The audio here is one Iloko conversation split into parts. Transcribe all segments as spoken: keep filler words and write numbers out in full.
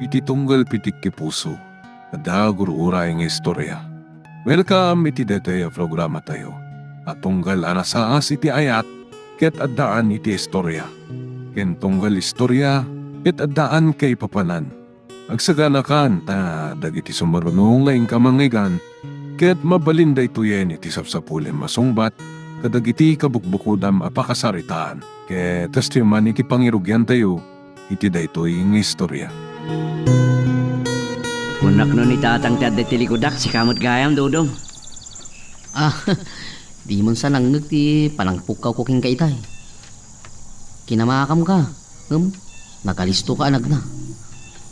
Ti tunggal pitik ti puso, adda gur-uray nga istorya. Welcome iti daytoy a programatayo a tunggal a nasaas iti ayat ket addaan iti istorya, ken tunggal istorya ket addaan kaipapanan. Agsaganakan ta dagiti sumaruno nga inka mangngeggan ket mabalin daytoyen iti sapsapulem a sungbat kadagiti kabukbukodam a pakasaritaan. Ket kastoy man iti pangirugiantayo iti daytoy nga istorya. Kunak no ni Tatang ti adda iti likudak, sika met gayam, Dodong. Ah, dimon sa nangngeg ti panangpukkawko kenka itay. Kinamakamka, ngem nagalistoka a nagna.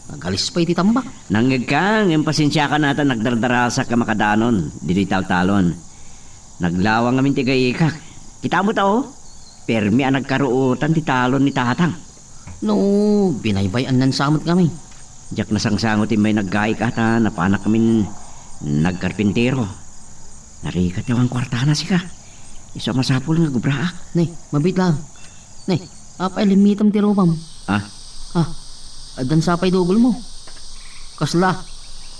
Nagalis pay ti tambak. Nangngegka, ngem pasensiakan a ta nagdardarasak a makadanon ditoy taltalon. Naglawang ngamin ti gaikak. Kita mo ta, o? Permi a nagkaruotan ti talon ni Tatang. No, binaybay-annan sa met ngamin. Diak nasangsango ti may naggaik a ta napanak ngamin nagkarpintero. Narigat ti awan kuartana, sika. Isu a masapul nga agubraak. Ne, mabiit laeng. Ne, apay limmitem ti rupam? Ah? Ah, addan sa pay dugolmo. Kasla,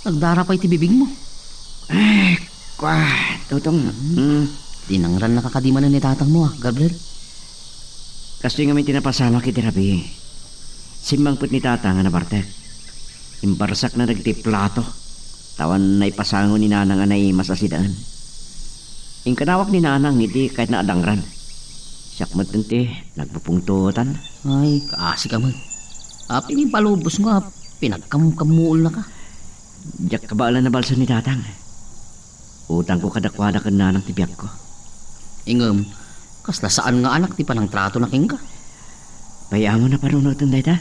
nagdara pay ti bibigmo. Ay, kua, Dodong. Hmm. Dinangrannaka kadi manen ni tatangmo, a, Gabriel. Kastoy ngamin ti napasamak iti rabii. Simmangpet ni Tatang a nabartek. Imbarsakna dagiti plato. Ta awan naipasango ni Nanang a naimas a sidaen. Inkanawak ni Nanang idi kayatna a dangran. Siak metten ti nagpupungtotan. Ay, kaasika met. Apay ni palubosmo a pinagkamkammuolnaka? Diak kabaelan a balsa ni Tatang. Utangko kadakuada ken Nanang ti biagko. Ngem, kasla saan nga anak ti panangtratona kenka? Pay-amon a panunoten dayta.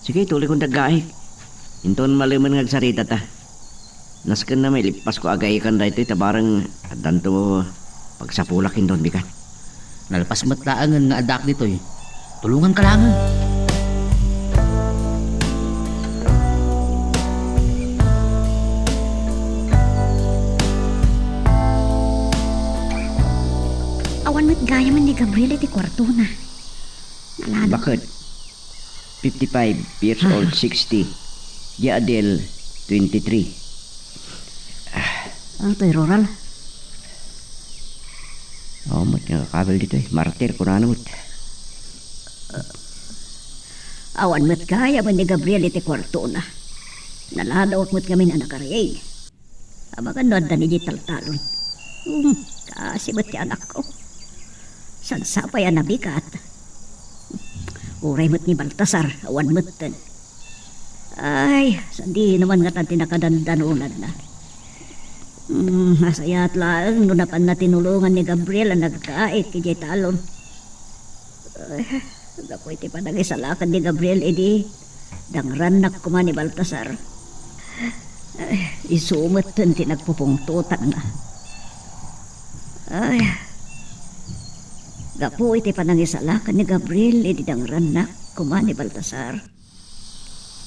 Sige, ituloykon ti aggaik. Inton malemen nga agsaritata. Naskenna mailippasko a gaikan daytoy ta bareng addanto pagsapulak inton bigat. Nalpas met laengen nga addaak ditoy. Tulonganka laengen. Awan met gayamen ni Gabriel iti kuartona. Nalalo. Baket? Fifty-five years old, sixty. Dia Adel, twenty-three. Ah, toy rural. Oh, met nga kabil ditoy. Martir, kunana met. Awan met gayamen ni Gabriel iti kuartona. Naladawak met ngamin a nakariing. Amangan no adda ni di taltalon. Hmm, kaasi met ti anakko. Saan sapay a nabigat. Uray met ni Baltasar, awan metten. Ay, sadino man ngatan ti nakadandanonanna. Hmm, nasayaat laeng no napanna tinulongan ni Gabriel a naggaik idiay talon. Ay, gapu iti panangisalakan ni Gabriel idi dangrannak koma ni Baltasar. Ay, isu metten ti nagpupungtotanna. Ay, gapu iti panangisalakan ni Gabriel idi dangrannak koma ni Baltasar.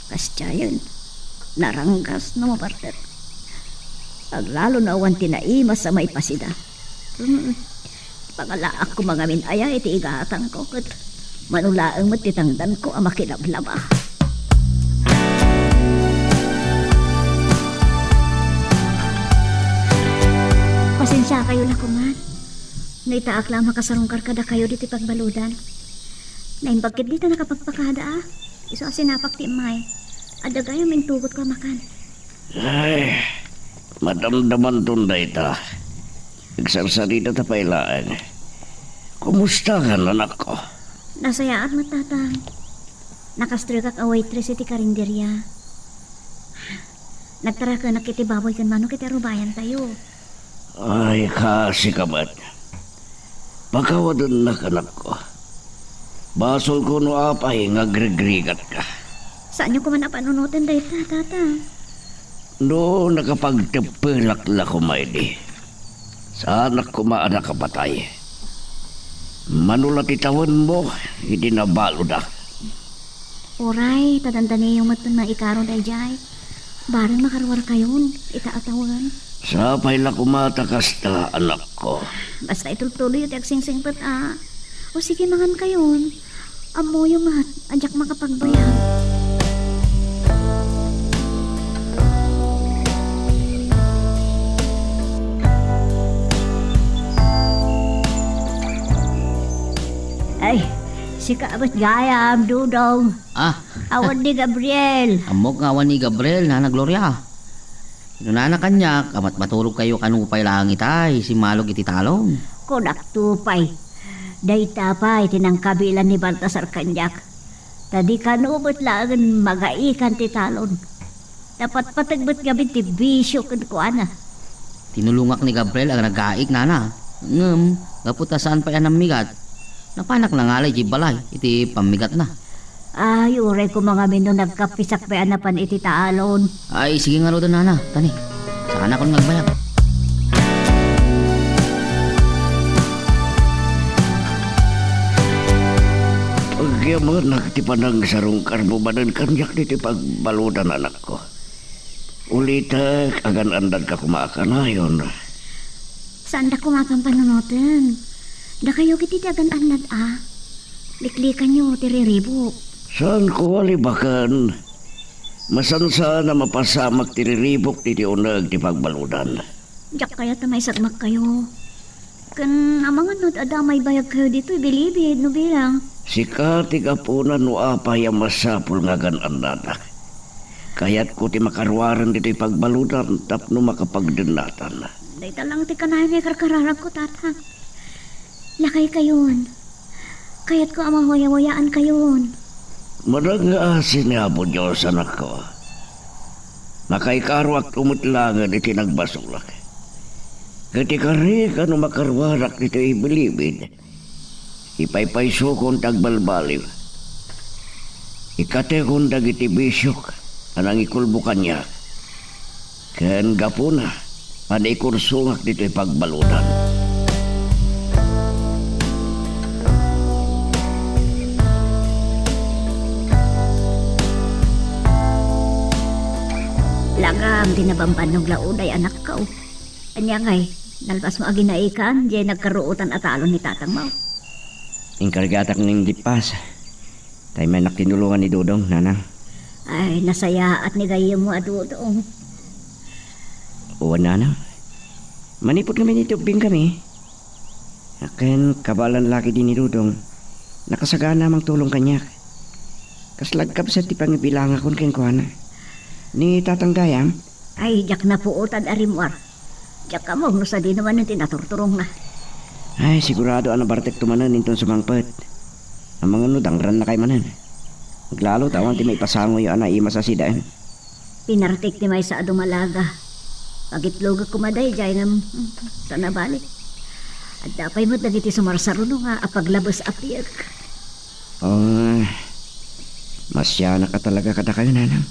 Kasdiayen, naranggas no mapartek. Aglalo no awan ti naimas a maipasida. Hmm. Pangalaak koma ngamin aya iti igatangko ket mano laeng met ti tangdanko a makilablaba. Pasensiakayo la koman. No itaak la a makasarungkar kadakayo ditoy pagbaludan. Naimbag ket dita nakapagpakada a. Isu a sinapak ti immay. Adda gayam intugotko a makan. Ay, madamdamanton dayta. Agsarsarita ta pay laeng. Kumusta kan, anakko? Nasayaat met, Tatang. Nakastrikak a waitress iti karinderia. Nagtarakenak iti baboy ken manok iti arubayantayo. Ay, kaasika met. Pakawadennak, anakko. Basolko no apay nga agrigrigatka. Saanyo koman a panunoten dayta, Tata. No nakapagteppelak la koma idi, saanak koma a nakapatay. Mano la ti tawenmo idi nabaluda. Uray, ta dandaniyo met maikaro daydiay. Bareng makaruarkayon ita a tawen. Sapay la koma ta kasta, anakko. Basta itultuloyyo ti agsingsingpet a. O sige, mangankayon. Ammoyo met a diak makapagbayag. Ay, sika met gayam, Dodong. Ah. Awan ni Gabriel. Ammok nga awan ni Gabriel, Nana Gloria. Kinunana kaniak, a matmaturogkayo kano pay laeng itay, simmalog iti talon. Kunakto pay. Dayta pay ti nangkabilan ni Baltasar kaniak. Ta di kano met laengen magaikan ti talon. Napatpateg met ngamin ti bisio kenkuana. Tinulongak ni Gabriel a nagaik, Nana. Ngem, gapu ta saan pay a nammigat, napanak nangalay idiay balay iti pammigatna. Ay, uray koma ngamin no nagkappisak pay a napan iti talon. Ay, sige ngaruden, Nana. Tani, saanakon nga agbayag. Agyamanak ti panangsarungkarmo manen kaniak ditoy pagbaludan, anakko. Ulitek, agan-annadka koma a kanayon. Saanda koma a pampanunoten. Dakayo ketdi ti agan-annad a. Liklikanyo ti riribuk. Saanko a libaken. Masansan a mapasamak ti riribuk ditoy uneg ti pagbaludan. Diak kayat a maisagmakkayo. Ken amangan no adda a maibayagkayo ditoy bilibid no bilang. Sika ti gapuna no apay a masapul nga agan-annadak. Kayatko ti makaruaren ditoy pagbaludan tapno makapagdennatan. Dayta lang ti kanayon nga ikarkararagko, Tatang. Lakaykayon. Kayatko a mawayawayaankayon. Manang nga asi ni Apo Dios, anakko. Makaikarwakto met laengen iti nagbasolak. Ket ikarika no makaruarak ditoy bilibid, ipaypaysokon ti agbalbaliw. Ikatekon dagiti bisiok a nangikulbo kaniak. Ken gapuna, a naikursongak ditoy pagbaludan. Lagam ti nabambannog la uday, anakko. Ania ngay, nalpasmo a ginaikan, diay nagkaruotan a talon ni tatangmo? Inkargatak nga inlippas. Tay manak tinulongan ni Dodong, Nanang. Ay, nasayaat ni gayyemmo a Dodong. Wen, Nanang. Manipud ngamin iti ubbingkami, ken kabaelan la ketdi ni Dodong, nakasagana a mangtulong kaniak. Kasla agkabsat ti pangibilangakon kenkuana. Ni Tatang gayam, Ay, diak napuotan a rimmuar. Diak ammom no sadino manen ti naturturongna. Ay, sigurado a nabartekto manen inton sumangpet. Amangan no dangrannakay manen. Aglalo ta awan ti maipasangoyo a naimas a sidaen. Pinartik ti maysa a dumalaga. Pagitlogek koma daydiay ngem, hmm, saan a bale. Adda pay met dagiti sumarsaruno nga apaglabes a piek. Oh, masianak a talaga kadakayo, Nanang.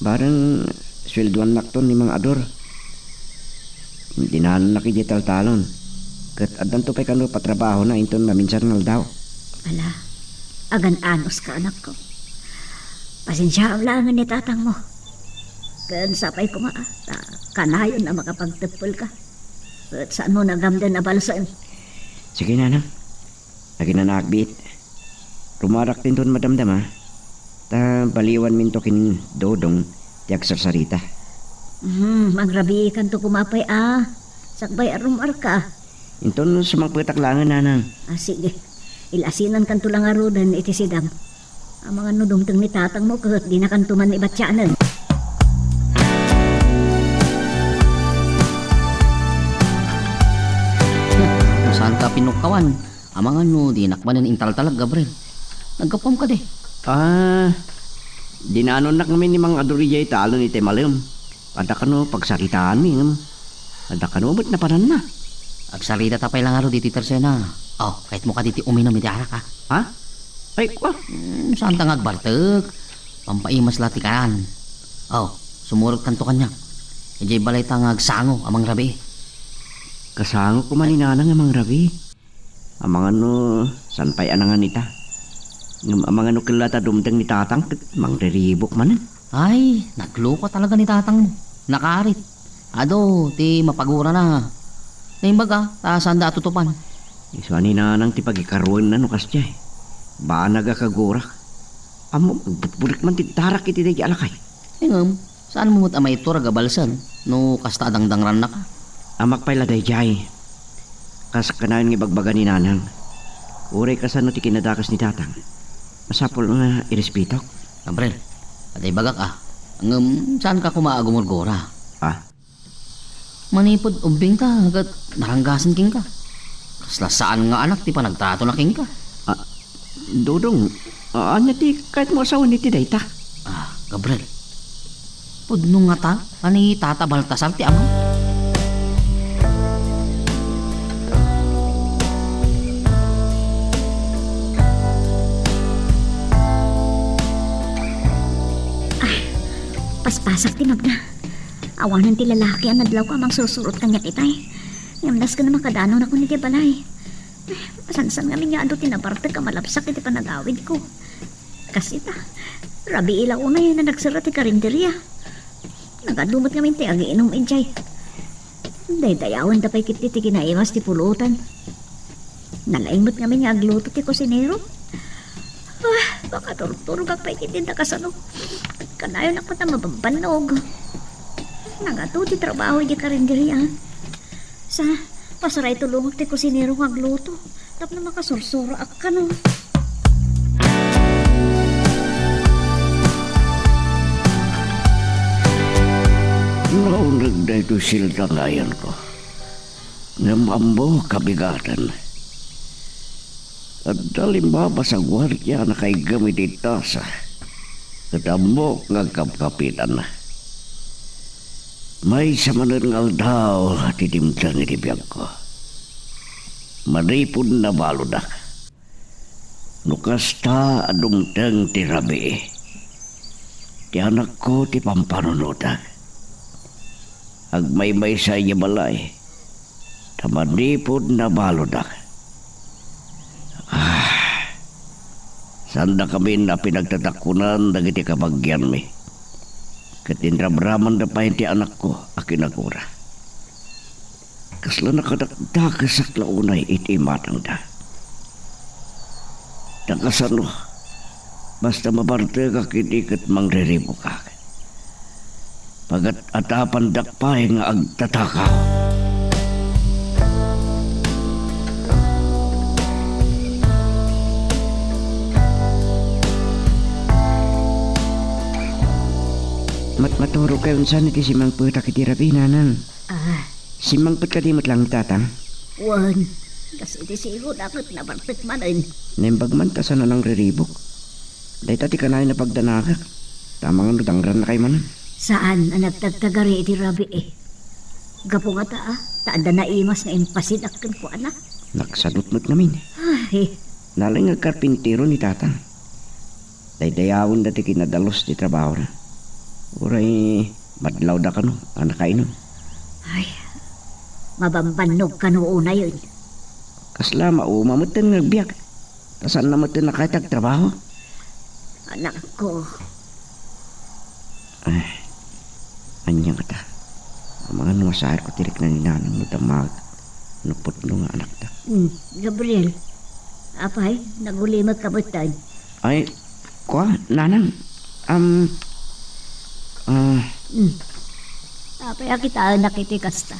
Bareng sueldoannakton ni Mang Ador. Dinanonnak idiay taltalon. Ket addanto pay kano patrabahona inton maminsan nga aldaw. Ala, agan-anuska, anakko. Pasensiaam laengen ni tatangmo. Ken sapay koma, ta kanayon a makapagteppelka. Ket saanmo nagamden a balsen. Sige, Nanang. Aginanaak biit. Rumarak tinton madamdama, ta baliwanminto ken Dodong ti agsarsarita. Hmm, mangrabiikanto koma pay a. Sakbay a rumarka. Inton sumangpetak laengen, Nanang. Ah, sige. Ilasinankanto la ngaruden iti sidam. Amangan no dumteng ni tatangmo ket dinakanto man ibatianen. Hmm, saan ka pinukkawan? Amangan no dinak manen intaltalek, Gabriel. Naggapuam kadi? Ah, dinanonnak ngamin ni Mang Ador idiay talon iti malem. Adda kano pagsaritaanmi, ngem adda kano met napananna. Agsaritata pay la ngarud iti tersena. Oh, kayatmo kadi ti uminum iti arak, a? Ha? Ay, kua? Hmm, saanta nga agbartek. Pampaimas la ti kanan. Oh, sumurotkanto kaniak. Idiay balayta nga agsango a mangrabii. Kasango koma ni Nanang a mangrabii. Amangan no saan pay a nangan ita. Ngem amangan no kella ta dumteng ni tatang ket mangriribuk manen. Ay, nagluko talaga ni tatangmo. Nakarit. Adu ti mapagurana. Naimbag a, ta saanda a tutupan. Isu a ni Nanang ti pagikaruenna no kasdiay. Banag a kagurak. Ammom, agbutbulik man ti darak iti daydi a lakay. Ngem, saanmo met a maiturag a balsen no kasta a dangdangrannaka? Ammak pay la daydiay. Kas kanayon nga ibagbaga ni Nanang. Uray kasano ti kinadakes ni Tatang, masapul nga irespetok. Gabriel, adda ibagak a. Ngem saanka koma a gumurgura. Ah? Manipud ubbingta ket naranggasen kenka. Kasla saan nga anak ti panagtratona kenka. Ah, Dodong, ah, ania ti kayatmo a sawen iti dayta? Ah, Gabriel, pudno ngata a ni Tata Baltasar ti amam? Ah, paspasak ti mabna. Awanen ti lalaki a nadlawko a mangsursurot kaniak itay. Ngem dasken a makadanonakon idiay balay. Masansan ngamin nga adu ti nabartek a malabsak iti panagawidko. Kas ita, rabii la unay a nagserra ti karinderia. Nagadu met ngamin ti agiinum idiay. Daydayawenda pay ketdi ti kinaimas ti pulutan. Nalaing met ngamin nga agluto ti kusinero. Ah, makaturturogak pay ketdi ta kasano. Kanayon a koma mabambannog. Nagadu ti trabaho idiay karinderia. Sa, pasaray tulongak ti kusinero nga agluto tapno makasursuroak kano. Nauneg daytoy selda nga ayanko. Ngem ammok a bigaten. Adda limmabas a guardia a nakaiggem iti tasa, ket ammok nga agkapkapitanna. Maysa manen nga aldaw ti dimteng iti biagko. Manipud nabaludak. No kasta a dumteng ti rabii, ti anakko ti pampanunotak. Agmaymaysa idiay balay, ta manipud nabaludak. Ah, saandakamin a pinagtatakkunan dagiti kabagianmi, ket inramramanda pay ti anakko a kinagura. Kasla nakadakdakesak la unay iti imatangda. Ta kasano, basta mabartekak idi ket mangriribukak. Pagat-atapandak pay nga agtatakaw. Mat-, maturogkayon saan iti simmangpetak iti rabii, nanang. Ah. Simmangpet kadi met laeng ni tatang? Wen, kas iti sigud a ket nabartek manen. Naimbag man ta saan a nangriribuk. Dayta ti kanayon a pagdanagak, ta amangan no dangrannakay manen. Saan a nagtagtagari iti rabii. Gapu ngata a, ta adda naimas nga impasidak kenkuana. Nagsadut met ngamin. Ay. Nalaing nga agkarpintero ni tatang. Daydayawenda ti kinadalus ti trabahona. Uray madlawda kano a nakainum. Ay, mabambannog kano unayen. Kasla mauma metten nga agbiag. Ta saanna metten a kayat ti agtrabaho. Anakko. Ay, ania ngata? Amangan no masairko ti rikna ni nanang no damag, no pudno nga anakta. Hmm, Gabriel. Apay, nagulimekka metten. Ay, kua, nanang. Am, ah. Hmm. Apay a kitaenak iti kasta?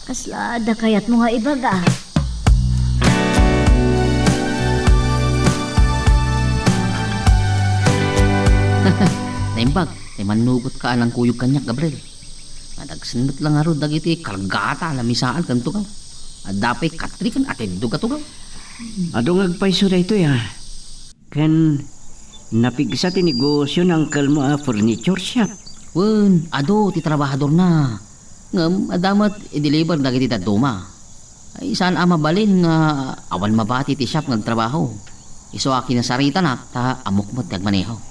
Kasla adda kayatmo nga ibaga? Naimbag, ti mannugot ka a nangkuyog kaniak, Gabriel. Nadagsen met la ngarud dagiti kargata a namisaan ken tugaw. Adda pay katri ken atiddo ka tugaw. Adu nga agpayso daytoy, a. Ken napigsa ti negosio ni angkelmo a furniture shop. Wen, adu ti trabahadorna. Ngem adda met i-deliver dagiti dadduma. Ay, saan a mabalin nga awan mabati ti shop nga agtrabaho. Isu a kinasaritanak ta ammok met ti agmaneho.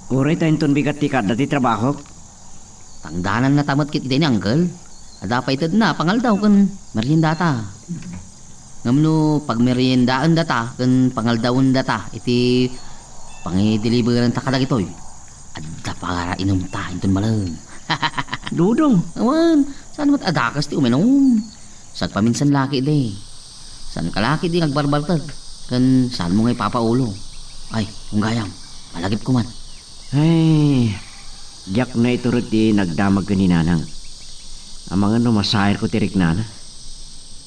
Uray ta inton bigat ti kaadda ti trabahok. Tangdanannata met ketdi ni Angkel. Adda pay tedna pangaldaw ken meriendata. Ngem no pagmeriendaendata ken pangaldawendata iti pangideliberanta kadagitoy, adda para inumta inton malem. Dodong. Awan, saan met a dakes ti uminum. Sagpaminsan la ketdi. Saanka la ketdi nga agbarbarteg ken saanmo nga ipapaulo. Ay, unggayam, malagipko man. Ay, diak naiturod ti nagdamag ken ni Nanang. Amangan no masairko ti riknana.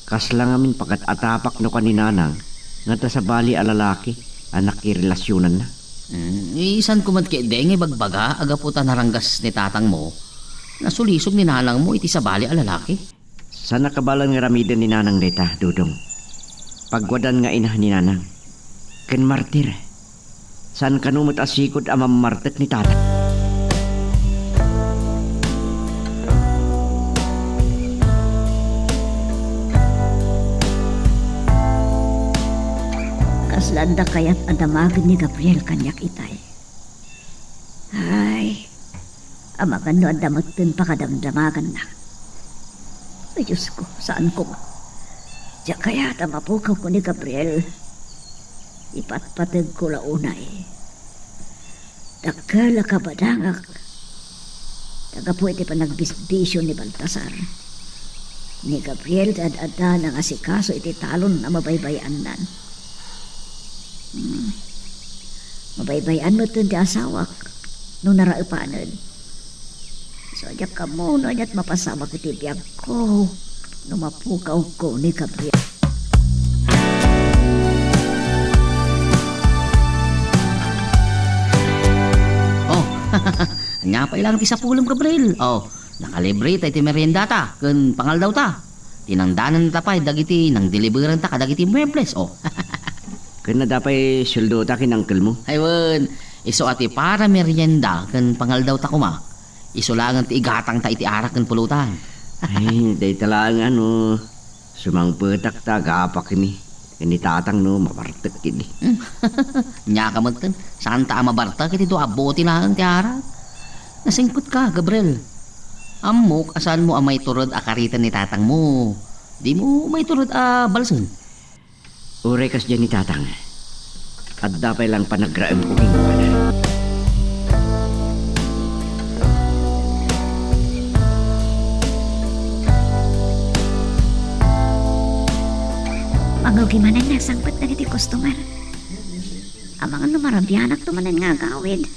Kasla ngamin pagat-atapak no kan ni Nanang, Ngata sabali a lalaki a nakirelasionanna. Hmm, isan koma met ketdi nga ibagbaga a gapu ta naranggas ni tatangmo, nasulisog ni nanangmo iti sabali a lalaki? Saan a kabaelan nga aramiden ni nanang dayta, Dodong. Pagwadan nga ina ni nanang. Ken martir. Saan kano met a sigud a mammartek ni tatang. Kasla adda kayat a damagen ni Gabriel kaniak itay. Ay, amangan no adda metten pakadamdamaganna. Ay, Diyos ko, saan koma. Diak kayat a mapukawko ni Gabriel. Ipatpategko la unay. Dakkel a kabadangak. Ta gapu iti panagbisbisio ni Baltasar, ni Gabriel ti ad-adda nangasikaso iti talon a mabaybay-annan. Hmm. Mabaybay-an metten ti asawak no naraepanen. So, diak ammo no aniat mapasamak iti biagko no mapukawko ni Gabriel. Oh, ania pay laeng ti sapulem, Gabriel? Oh, nakalibre ta iti meriendata ken pangaldawta. Tinangdananta pay dagiti nangdeliberanta kadagiti muebles, oh. Ken adda pay sueldota ken angkelmo? Ay wen, isu a ti para merienda ken pangaldawta koma. Isu laengen ti igatangta iti arak ken pulutan. Ay, dayta laeng a no sumangpetak ta agapakmi ken ni tatang no mabartek idi. Ania ka metten, saanta a mabartek iti dua a bote laeng ti arak. Nasingpetka, Gabriel. Ammok a saanmo a maitured a kariten ni tatangmo. Dimo maitured a balsen. Uray kasdiay ni tatang, adda pay laeng panagraemko kenkuana. Mangugi manen nga agsangpet dagiti customer. Amangan no marabianakto manen nga agawid.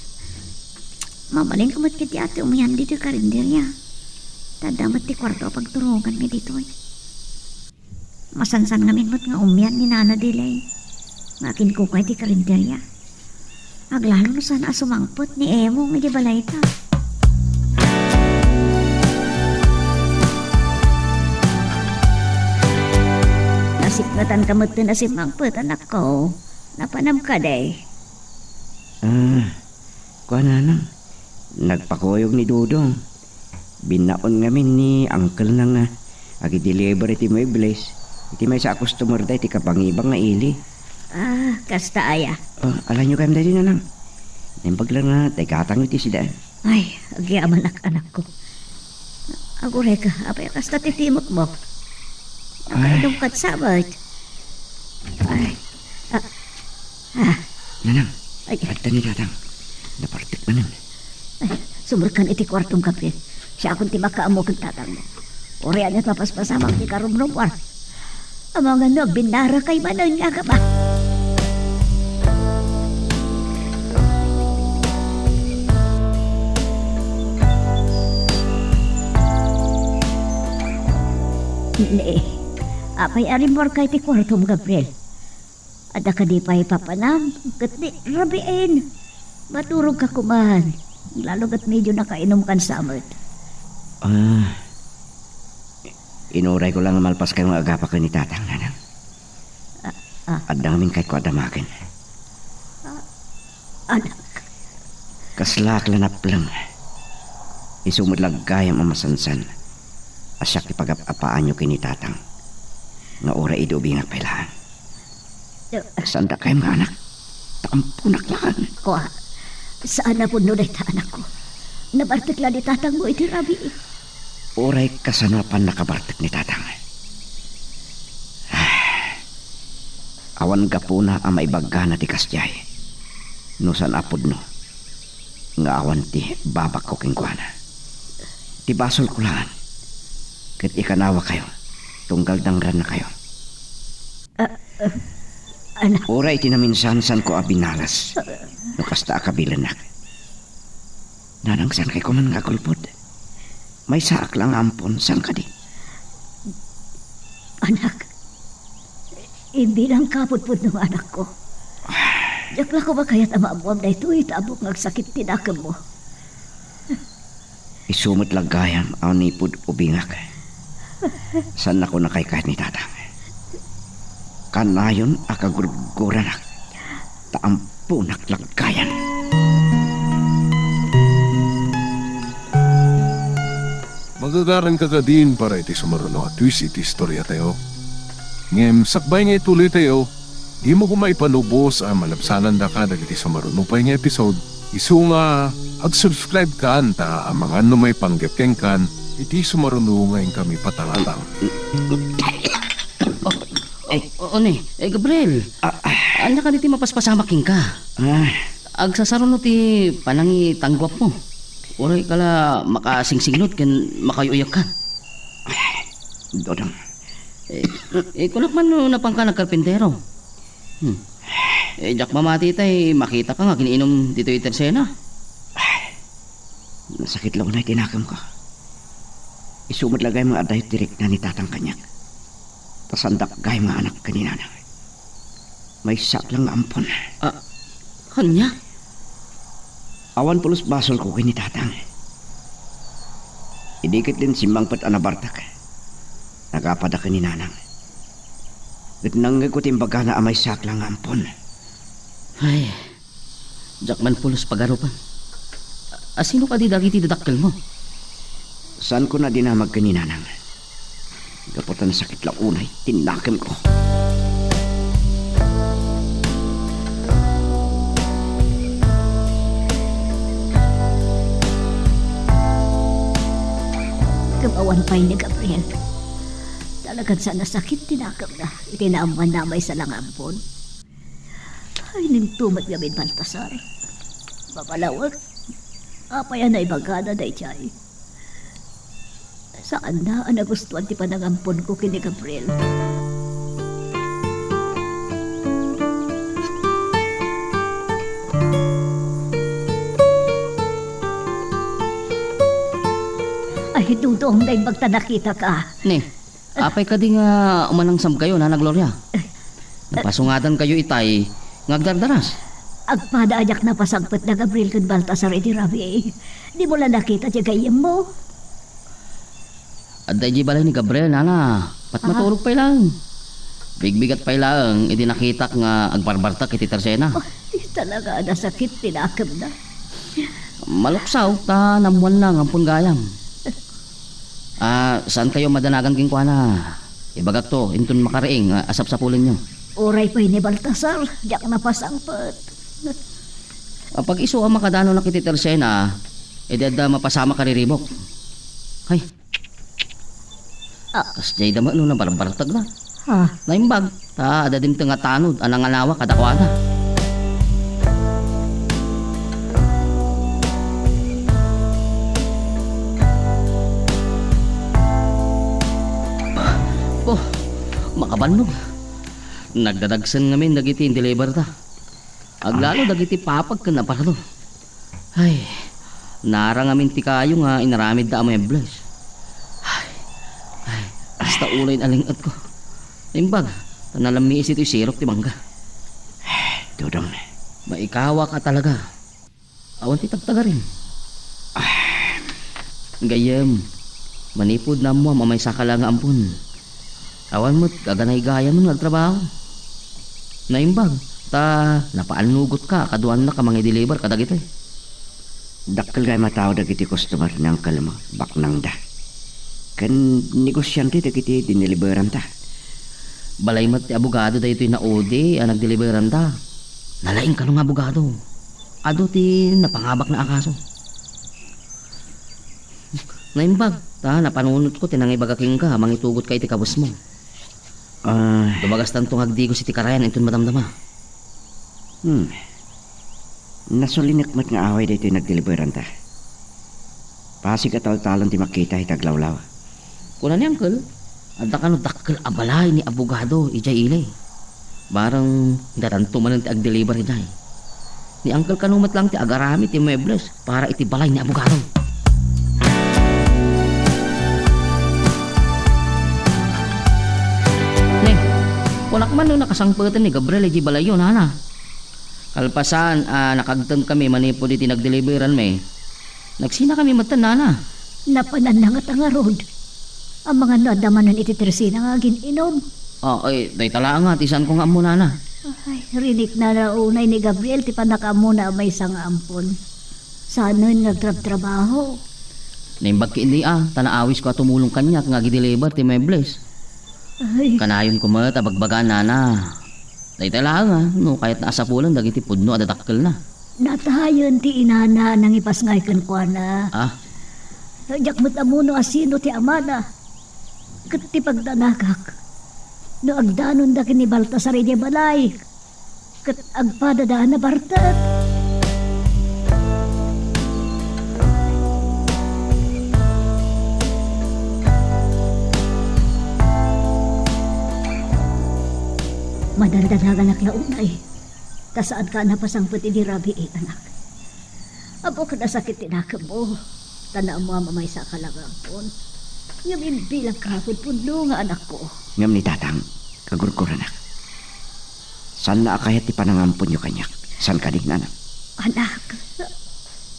Mabalinko met ketdi a ti umian ditoy karinderia. Ta adda met ti kuarto a pagturonganmi ditoy. Masansan ngamin met nga umian ni Nana Dilay nga akinkukuay ti karinderia. Aglalo no saan a sumangpet ni Emong iti balayta. Nasipngetanka metten a simmangpet, anakko. Napanam kadi? Ah, kuana, nanang. Nagpakuyog ni Dodong. Binnaon ngamin ni uncle-na nga agideliver iti muebles iti maysa a customer-da iti kapangiba nga ili. Ah, kasta aya? Oh, alaenyo gayam daydi, nanang. Naimbag la nga ta igatangyo iti sida. Ay, agyamanak, anakko. Agurayka, apay a kasta ti timekmo? Ay. Nakainumkan sa met? Ay, ah, Ah. Nanang, ay, adda ni tatang. Nabartek manen. Ay, sumrekkan iti kuartom, Gabriel. Siakon ti makaammo ken tatangmo. Uray aniat mapaspasamak ti karumrumuar. Amangan no agbinnaraka manen nga agaba. Ne, apay a rimmuarka iti kuartom, Gabriel? Adda kadi pay papanam ket ni rabiin. Maturogka koman. Lalo ket medio nakainumkan sa met. Ah, inurayko la nga malpaskayo nga agapaken ni tatang, nanang. Ah, ah. Adda ngamin kayatko a damagen. Ah, anak. Kaslaak la napleng. Isu met la gayam a masansan a siak ti pagap-apaanyo ken ni tatang nga uray idi ubingak pay laeng. Saanda kayam nga anak? Ta amponak laeng. Kua, saan a pudno dayta, anakko. Nabartek la ni tatangmo iti rabii. Uray kasano a pannakabartek ni tatang. Awan gapuna a maibaggana ti kasdiay. No saan a pudno nga awan ti babakko kenkuana. Ti basolko laeng ket ikanawakayo tunggal dangrannakayo. Ah, ah, anak. Uray iti naminsan, saanko a binalas no kasta a kabilennak. Nanang, saan kay koman nga agulpod? Maysaak la nga ampon, saan kadi? Anak, Imbilangka, pudpudno nga anakko. Diak la koma kayat a maammuam daytoy ta ammok nga agsakit ti nakemmo. Isu met la gayam a manipud ubingak. Saannak a kaykayat ni Tatang. Kanayon a kagurguranak ta amponak la gayam. Magagaranka kadin para iti sumaruno a twist iti istoriatayo. Ngem sakbay nga ituloytayo, dimo koma ipanubos a malabsanandaka dagiti sumaruno pay nga episode, isu nga ag-subscribe kan ta amangan no maipanggep kenkan iti sumaruno nga inkami patangatang. Oh, oh, oh, ni, eh, Gabriel. Ah, ah. Ania kadi ti mapaspasamak kenka? Ah. Agsasaruno ti panangitangguapmo. Uray ka la makasingsingnut ken makauyakka. Dodong. Eh, eh, kunak man no napanka nagkarpintero. Hmm. Eh, diak mamati tay makitaka nga agin-inum ditoy tersena. Nasakit la unay ti nakemko. Isu met la gayam nga adda ti rikna ni Tatang kaniak. Ta saandak gayam nga anak ken ni Nanang. Maysaak la nga ampon. Ah, ania? Awan pulos basolko ken ni Tatang. Idi ketdin simmangpet a nabartek, nagapada ken ni Nanang. Ket nangngegko ti imbagana a maysaak la nga ampon. Ay, diak man pulos pagarupan. A-, asino kadi dagiti dadakkelmo? Saanko a dinamag ken ni Nanang. Gapu ta nasakit la unay ti nakemko. Ngem awan pay ni Gabriel. Talagan sa nasakit ti nakemna iti naammoanna a maysa la nga ampon. Ay, ninto met ngamin, Baltasar. Mabalawek. Apay a naibagana daydiay? Saanna a nagustuan ti panangamponko ken ni Gabriel. Ay, Dodong, naimbag ta nakitaka. Ne, apay kadi nga umanangsam kayo, Nana Gloria? Napasungadan kayo itay nga agdardaras. Agpada a diak napasangpet da Gabriel ken Baltasar idi rabii. Dimo la nakita ti gayyemmo? Adda idiay balay ni Gabriel, Nana. Patmaturog pay laeng. Bigbigat pay laeng idi nakitak nga agbarbartek iti tersena. Ay, talaga a nasakit ti nakemna. Maluksaw ta naammoanna nga ampon gayam. Ah, saan kayo madanagan kenkuana? Ibagakto, inton makariing, ah, asapsapulenyo. Uray pay ni Baltasar, diak napasangpet. Apag isu a makadanonak iti tersena, idi adda mapasamak a riribuk. Hay. Ah. Kasdiay da met no nabarbartek da. Ha? Naimbag, ta adda dimteng a tanod a nanganawa kadakuada. Oh, makabannog. Nagdadagsen ngamin dagiti in-deliver da. Aglalo dagiti papag ken aparado. Ay, naara ngamin ti kayo nga inaramidda a muebles. Ay, ay, kasta uloy naling-etko. Naimbag, ta nalammiis itoy sirok ti mangga. Dodong. Maikawak a talaga. Awan ti tagtagarim. Gayyem, manipud naammoam a maysaka la nga ampon. Awan met gaganaygayam nga agtrabaho. Naimbag, ta napaannugotka a kaduanak a mangideliver kadagitoy. Dakkel gayam a tao dagiti customer ni uncle mo, baknangda. Ken negosiante dagiti dineliberanta. Balay met ti abogado daytoy naudi a nagdeliberanta. Nalaing kano nga abogado. Adu ti napangabakna a kaso. Naimbag, ta napanunotko ti nangibaga kenka a mangitugotka iti kabusmo. Ah. Dumagastanto nga agdigos iti karayan inton madamdama. Hmm. Nasulinek met nga away daytoy nagdeliberanta. Pasig a taltalon ti makita iti aglawlaw. Kuna ni Uncle, adda kano dakkel a balay ni abogado idiay ili. Bareng datanto manen ti agdeliver idiay. Ni Uncle kano met lang ti agarami ti muebles para iti balay ni abogado. Ne, Kunak man no nakasangpeten ni Gabriel iti balayyo, nana. Kalpasan a nakagtengkami manipud iti nagdeliveranmi, nagsinakami metten, nana. Napananna ngata ngarud. Amangan no adda manen iti tersina nga agin-inom. Ah, ay, dayta laeng nga ti saanko nga ammo, nana. Ay, riniknana unay ni Gabriel ti pannakaammona a maysa nga ampon. Saanen nga agtrabtrabaho. Naimbag ketdi a, ta naawisko a tumulong kaniak nga agideliver ti muebles. Ay. Kanayonko met a bagbagaan, nana. Dayta laeng a, no kayatna a sapulen dagiti pudno a dadakkelna. Natayen ti inana a nangipasngay kenkuana. Ah? Diak met ammo no asino ti amana. Ket ti pagdanagak, no agdanonda ken ni Baltasar idiay balay, ket agpadada a nabartek. Madandanaganak la unay, ta saanka a napasangpet idi rabii, anak. Ammok a nasakit ti nakemmo, ta naammoam a maysaka la nga ampon. Ngem imbilangka a pudno nga anakko. Ngem ni Tatang, kagurguranak. Saanna a kayat ti panangamponyo kaniak. Saan kadi, nana? Anak.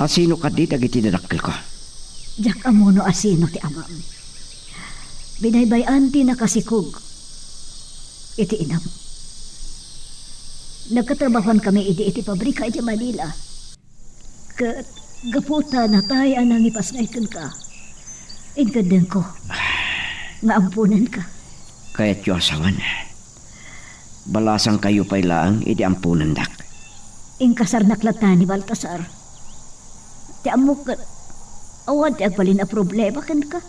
Asino kadi dagiti dadakkelko? Diak ammo no asino ti amam. Binaybay-an ti nakasikog iti inam. Nagkatrabahoankami idi iti pabrika iti Manila. Ket gapu ta natay a nangipasngay kenka, inkeddengko nga amponenka. Kayatyo a sawen. Balasangkayo pay laeng idi amponendak. Inkasarnak latta ni Baltasar. Ti ammok ket awan ti agbalin a problema kenka.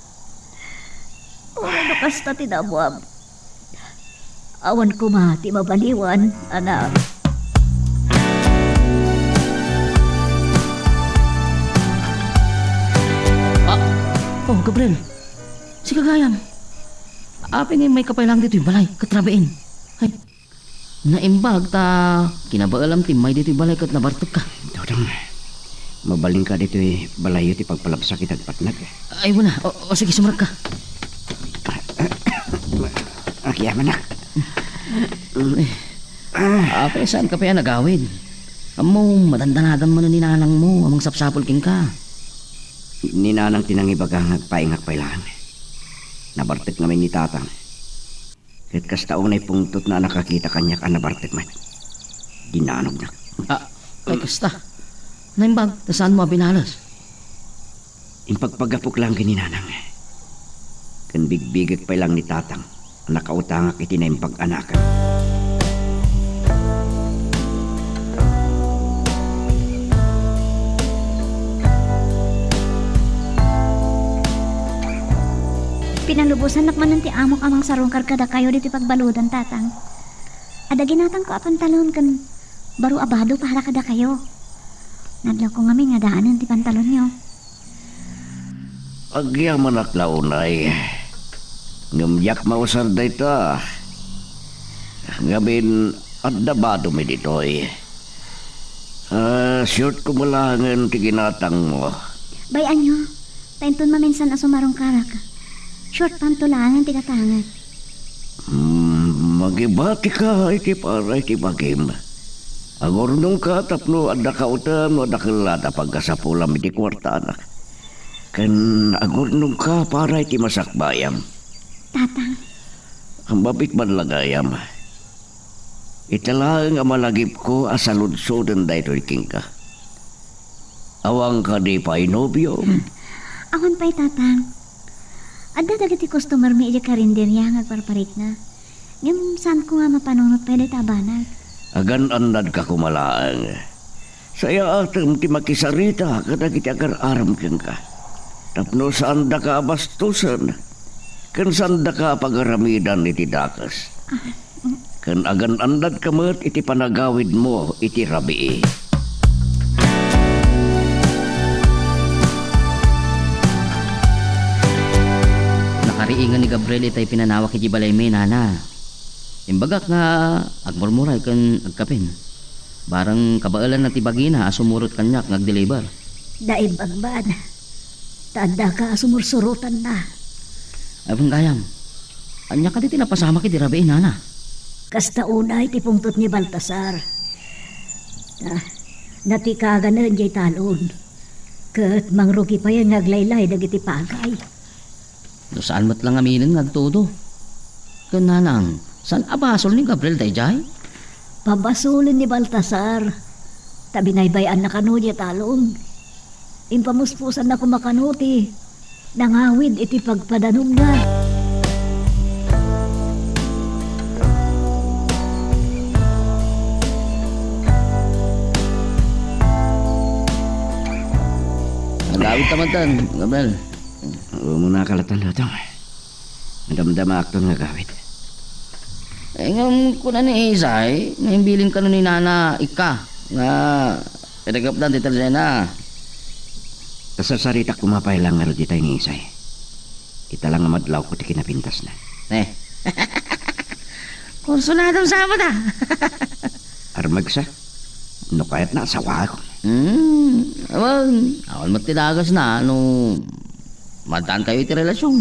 Uray no kasta ti naammoam, awan koma ti mabaliwan, anak. Ah! Oh, Gabriel! Sika gayam! Apay nga immayka pay laeng ditoy balay ket rabiin? Ay, naimbag ta kinabaelam ti immay ditoy balay ket nabartekka. Dodong, mabalinka ditoy balayyo ti pagpalabsak iti agpatnag. Ay, wen a. O, o, sige, sumrekka. Agyamanak. Ay, apay, saanka pay a nagawid? Ammo, madandanagan manen ni nanangmo a mangsapsapul kenka. Ni nanang ti nangibaga nga agpaingak pay laeng. Nabartek ngamin ni Tatang. Ket kasta unay pungtotna a nakakita kaniak a nabartek met. Dinanognak. Ah, ay kasta. Naimbag, ta saanmo a binales? Impagpagapok laeng ken ni nanang. Ken bigbigek pay laeng ni Tatang a nakautangak iti naimbag a nakem. Pinalubosannak manen ti amok a mangsarungkar kadakayo ditoy pagbaludan, Tatang. Adda ginatangko a pantalon ken baro a bado para kadakayo. Nadlawko ngamin nga daanen ti pantalonyo. Agyamanak la unay. Ngem diak mausar dayta. Ngamin, adda badomi ditoy. Ah, short ko met laengen ti ginatangmo. Bay-anyo, ta inton maminsan a sumarungkarak, short panto laengen ti gatangek. Hmm, makibatika iti para iti bagim. Agurnongka tapno adda kauten no adda kellat a pagkasapulam iti kuartanak. Ken agurnongka para iti masakbayam. Tatang. Mabit man la gayam. Ita laeng a malagipko a saludsoden daytoy kenka. Awan kadi pay nobiom? Awan pay, Tatang. Adda dagiti customermi idiay karinderia nga agparparikna. Ngem saanko nga mapanunot pay dayta a banag. Agan-annadka koma laeng. Sayaatem ti makisarita kadagiti agar-aram kenka. Tapno saandaka a bastosen, ken saandaka a pagaramidan iti dakes. Ah, Ken agan-annadka met iti panagawidmo iti rabii. Nakariingan ni Gabriel itay pinanawak iti balaymi, nana. Imbagak nga agmurmuray ken agkapin. Bareng kabaelanna ti bagina a sumurot kaniak nga agdeliver. Naimbag man. Ta addaka a sumursurotanna. Ay, wen gayam. Ania kadi ti napasamak iti rabii, nana? Kasta unay ti pungtot ni Baltasar. Ah, natikaganen jay talon. Ket mangrugi payen nga aglaylay dagiti pagay. No saan met la ngaminen nga agtudo. Ken nanang, saan a basol ni Gabriel daydiay? Pabasolen ni Baltasar. Ta binaybay-anna kano jay talon. Impamuspusanna koma kano ti nangawid iti pagpadanumna. Agawid ta man tan, Gabriel. Umuna ka latan, Dodong. Nadamdamaakton nga agawid. Eh, ngem kuna ni Isay, nga imbilin kano ni Nana Ikka, nga pinagapdan ti tersena. Kasarsaritak koma pay lang ngarud itay ni Isay. Ita lang nga madlawko ti kinapintasna. Eh. Kursunadam sa amat, ah. Armagsa, no kayatna, asawakon. Hmm, awan, awan met ti dagasna, no maaddaankayo iti relasion.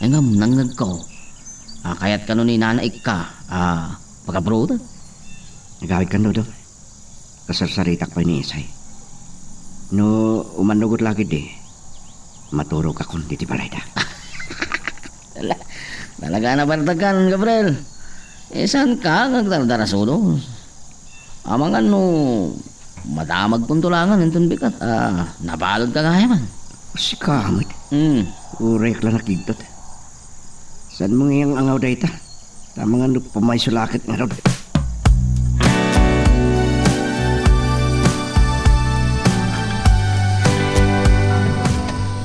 Ay ngem, nangngegko. Ah, kayat kano ni Nana Ikka, ah, pagabroda. Agawid kan, Dodong. Kasarsaritak pay ni Isay. No, umannugot la ketdi, maturogakon diti balayda. Tala-, talaga a nabartekkan, Gabriel. Eh, saanka nga agdardarasudos? Amangan no madamagkonto laengen inton bigat, ah, nabaludka gayamen. Sika met. Hmm. Uray la nakigtot. Saanmo nga iyangangaw dayta? Amangan no pamayso la ket ngarud.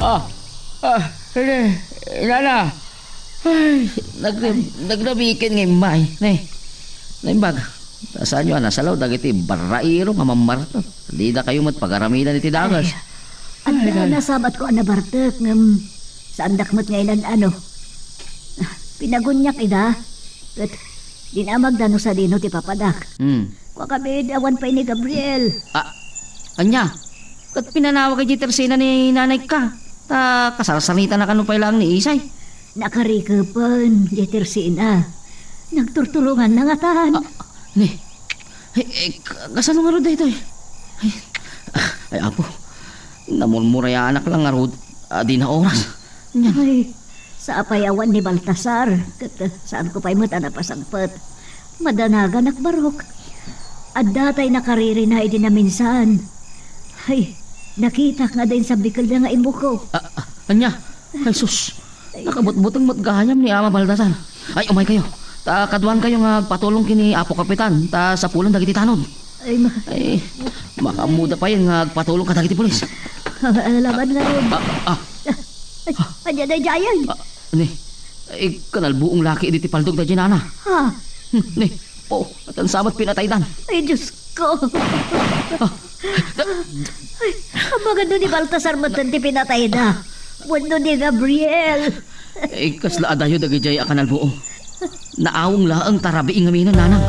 Ah, ah, Nana. Ay, nagra-, nagrabiken nga immay. Ne, naimbag. Ta saanyo a nasalaw dagiti barrairo nga mammartek. Didakayo met pagaramidan iti dagas. Ay, adda nasabatko a nabartek, ngem saandak met nga inan-ano. Pinaguniak ida, ket dinamagda no sadino ti papadak. Hmm. Kuakami, awan pay ni Gabriel. Ah, ania? Ket pinanawag idiay tersena ni Nana Ikka, ta kasarsaritanna kano pay laeng ni Isay. Nakarikepen diay tersena. Nagturturonganna ngatan. Ah, ne. Ay, eh, ka-, kasano ngarud daytoy? Ay, ah, ay, Apo. Namurmurayanak lang ngarud, ah, di na oras. Nya. Ay, sapay awan ni Baltasar, ket, eh, saanko pay met a napasangpet. Madanaganak barok. Adda tay nakaririna idi naminsan. Ay, nakitak nga adda insabbikelda nga imbuko. Ah, ah, ania? Ay, sus. Nakabutbuteng met gayam ni Ama Baltasar. Ay, umaykayo. Ta kaduankayo nga agpatulong ken ni Apo Kapitan, ta sapulen dagiti tanod. Ay, ma- Ay, makaammoda pay nga agpatulong kadagiti pulis. Laban ngarud. Ah, ah. Ay, ania daydiay? Ah, ne. Ay, kanalbuong laki idi ti paldog daydiay, Nana. Ha? Hmm, ne. Oh, atan sa met pinataydan. Ay, Diyos ko. Ah. Ay, amangan no ni Baltasar met ti pinatayda. Wenno ni Gabriel. Eh, kasla adayo dagidiay a kanalbuong. Naawong laeng ta rabii ngamin, nanang.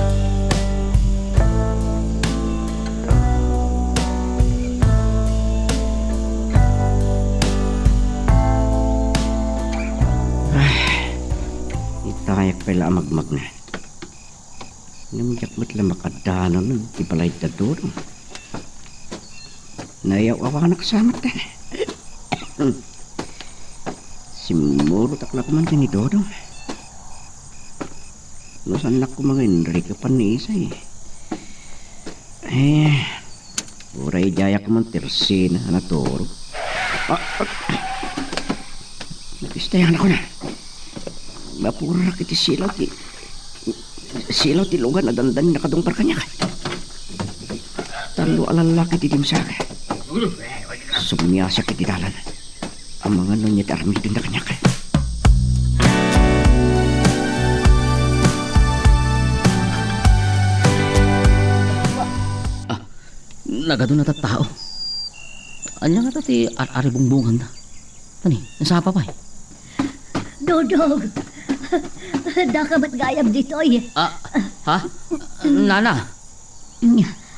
Ay, itayak pay la a magmagna. Ngem diak met la makadanon ti balay da Dodong. Nayaw-awanak sa met. Simmurotak la koma ken ni Dodong. No saannak koma nga inrikepan ni Isay. Eh, uray diayak koma tersena a naturog. Ah, ah. Napistayanakon. Mapurak iti silaw ti, silaw ti lugan a dandani nakadungpar kaniak. Tallo a lallaki ti dimsak. Sumiasyak iti dalan. Amangan no ania ti aramidenda kaniak. Ah, nagadu na tattao. Ania ngata ti ar-, aribungbunganda? Tani, nasapa pay? Dodong! Daka met gayam ditoy. Ah, ha? Nana?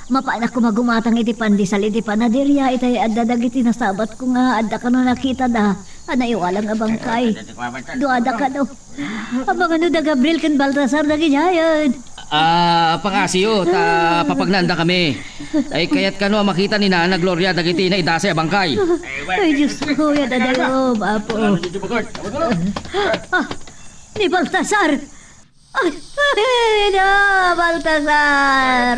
Mapanak koma gumatang iti pandesal iti panaderia, itay adda dagiti nasabatko nga adda kano nakitada a naiwalang a bangkay. Duada kano. Amangan no da Gabriel ken Baltasar dagidiayen. Ah, pangasiyo, ta papagnaandakami. Ay, kayat kano a makita ni Nana Gloria dagiti naidasay a bangkay. Ay, Diyos ko, yan adayo, Apo. Ah, ni Baltasar! Ay, ay, na, Baltasar!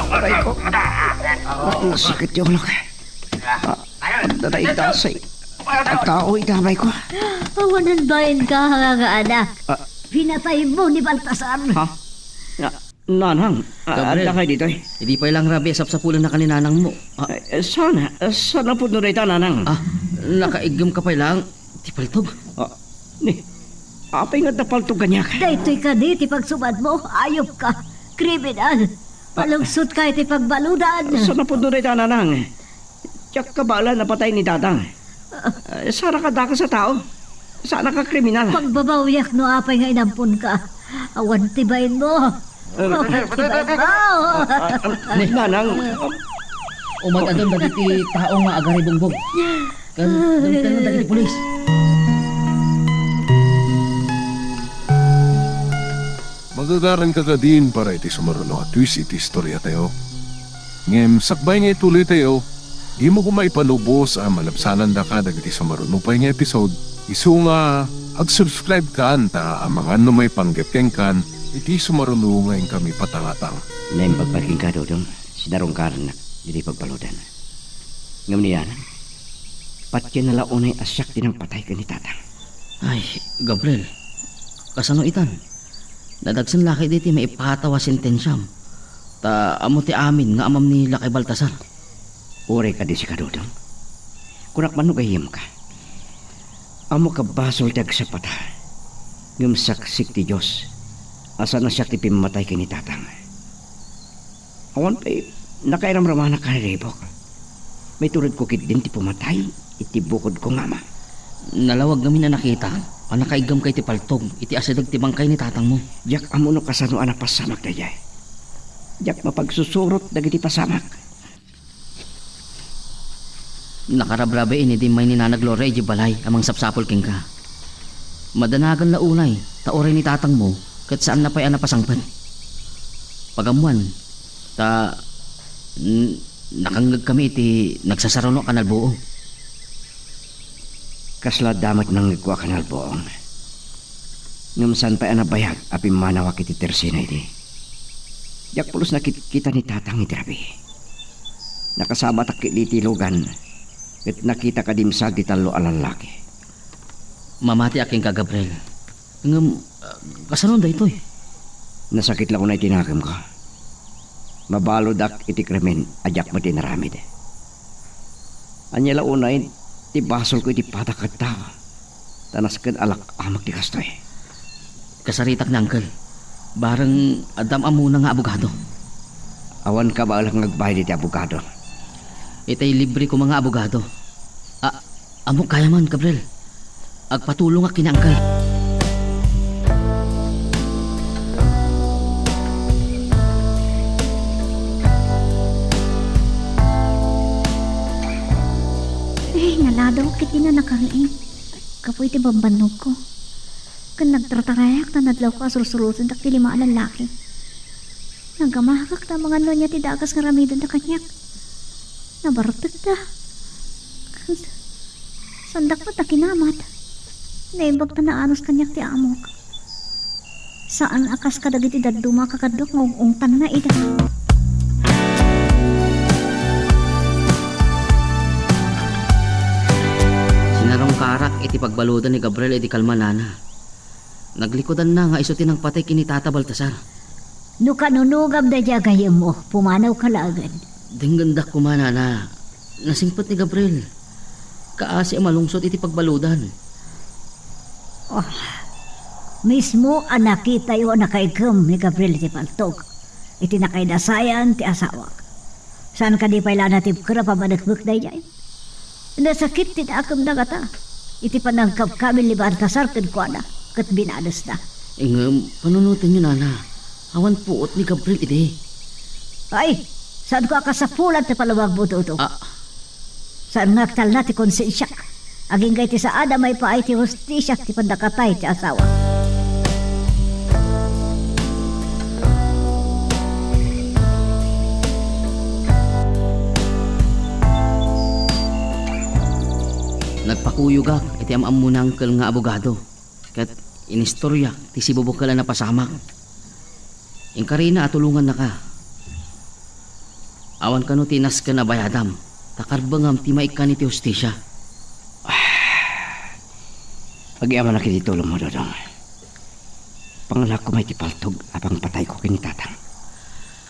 Aray ko. Nasakit ti ulok. Ah, dadaydasay a tao iti amay ko. Awanen bainka, nga anak. Ah. Pinataymo ni Baltasar. Ha? Na, Nanang, a-, Gabriel, adda kay ditoy? Idi pay lang rabii a sapsapulennak ni nanangmo. Ah. Eh, sana, eh, sana pudno dayta, Nanang. Ah, nakaiggemka pay lang ti paltog? Ah, ni, apay nga adda paltog kaniak? Daytoy kadi ti pagsubadmo, ayupka, kriminal. Ah. Malungsotka iti pagbaludan. Sana pudno dayta, Nanang. Diak kabaelan a patay ni Tatang. Eh, saan a dakes a tao? Saan a kriminal? Pagbabawiak no apay nga inamponka. Awan ti bainmo. Eh, awan ti bainmo. Ah, ah, ah, Nanang. Umat-adun dagiti tao nga agaribungbong. Ken, ken, ken dagiti pulis. Magagaranka kadin para iti sumaruno a twist iti istoriatayo. Ngem sakbay nga ituloytayo, dimo koma ipalubos a malabsanandaka dagiti sumaruno pay nga episode, isu nga ag-subscribe kan ta amangan no maipanggep kenkan iti sumaruno nga inkami patangatang. Naimbag pay kenka, Dodong, sinarungkarannak iti pagbaludan. Ngem ni Nanang, patienna la unay a siak ti nangpatay ken ni Tatang. Ay, Gabriel, kasano itan? Nadagsen la ketdi ti maipataw a sentensiam, ta ammo ti amin nga amam ni Lakay Baltasar. Uray kadi sika, Dodong. Kunak man no gayyemka. Ammok a basol ti agsapata, ngem saksik ti Dios a saan a siak ti pimmatay ken ni Tatang. Awan pay nakairamramanak a naribuk. Maituredko ketdin ti pumatay iti bukodko nga ama. Nalawag ngamin a nakitak a nakaiggamka iti paltog iti asideg ti bangkay ni tatangmo. Diak ammo no kasano a napasamak daydiay. Diak mapagsusurot dagiti pasamak. Nakarabrabii idi immay ni Nana Gloria idiay balay a mangsapsapul kenka. Madanagan la unay ta uray ni tatangmo ket saanna pay a napasangpet. Pagammoan, ta, n-, nakangngegkami iti nagsasaruno a kanalbuong. Kasla adda met nangngegko a kanalbuong. Ngem saan pay a nabayag a pimmanawak iti tersena idi. Diak pulos nakitkita ni Tatang iti rabii. Nakasabatak ketdi iti lugan, ket nakitak a dimsag ti tallo a lallaki. Mamatiak kenka, Gabriel. Ngem, ah, kasano daytoy? Nasakit la unay ti nakemko. Mabaludak iti krimen a diak met inaramid. Ania la unay ti basolko iti padakket, ta nasken a lak-amek ti kastoy. Kasaritak ni Uncle. Bareng addaam ammona nga abogado. Awan kabaelak nga agbayad iti abogado. Itay libre koma nga abogado. A-, ammok gayam, Gabriel. Agpatulongak ken ni Uncle. Ay, naladawak iti nanakariing. Gapu iti bambannogko. Ken nagtartarayak ta nadlawko a sursurotendak ti lima a lallaki. Nagamakak ta amangan no ania ti dagas nga aramidenda kaniak. Nabartekda. Saandak met a kinamat. Naimbag ta naanos kaniak ti amok. Saan a kas kadagiti dadduma a kakadduak nga ug-ungtanna ida. Sinarungkarak iti pagbaludan ni Gabriel idi kalmanana. Naglikudanna nga isu ti nangpatay ken ni Tata Baltasar. No kanunogam daydiay a gayyemmo, pumanawka laengen. Denggendak koma, Nana. Nasingpet ni Gabriel. Kaasi a malungsot iti pagbaludan. Oh, mismo a nakitayo a nakaiggem ni Gabriel iti paltog iti nakaidasayan ti asawak. Saan kadi pay la natibker a pamanekmek daydiay? Nasakit ti nakemda ngata iti panangkabkabil ni Baltasar kenkuana ket binadesda. Ngem, panunotenyo, Nana. Awan puot ni Gabriel idi. Ay, Saanko a kasapulan ti palawagmo, Dodong. Ah. Saan nga agtalna ti konsensiak, agingga iti saan a maipaay ti hustisiak ti pannakatay ti asawa. Nagpakuyogak iti am-ammo ni Uncle nga abogado, ket inistoriak ti sibubukel a napasamak. Inkarina a tulongannaka. Awan kano ti nasken a bayadam, ta karbengam ti maikkan iti hustisia. Agyamanak iti tulongmo, Dodong. Panganak koma iti paltog a pangpatayko ken ni Tatang.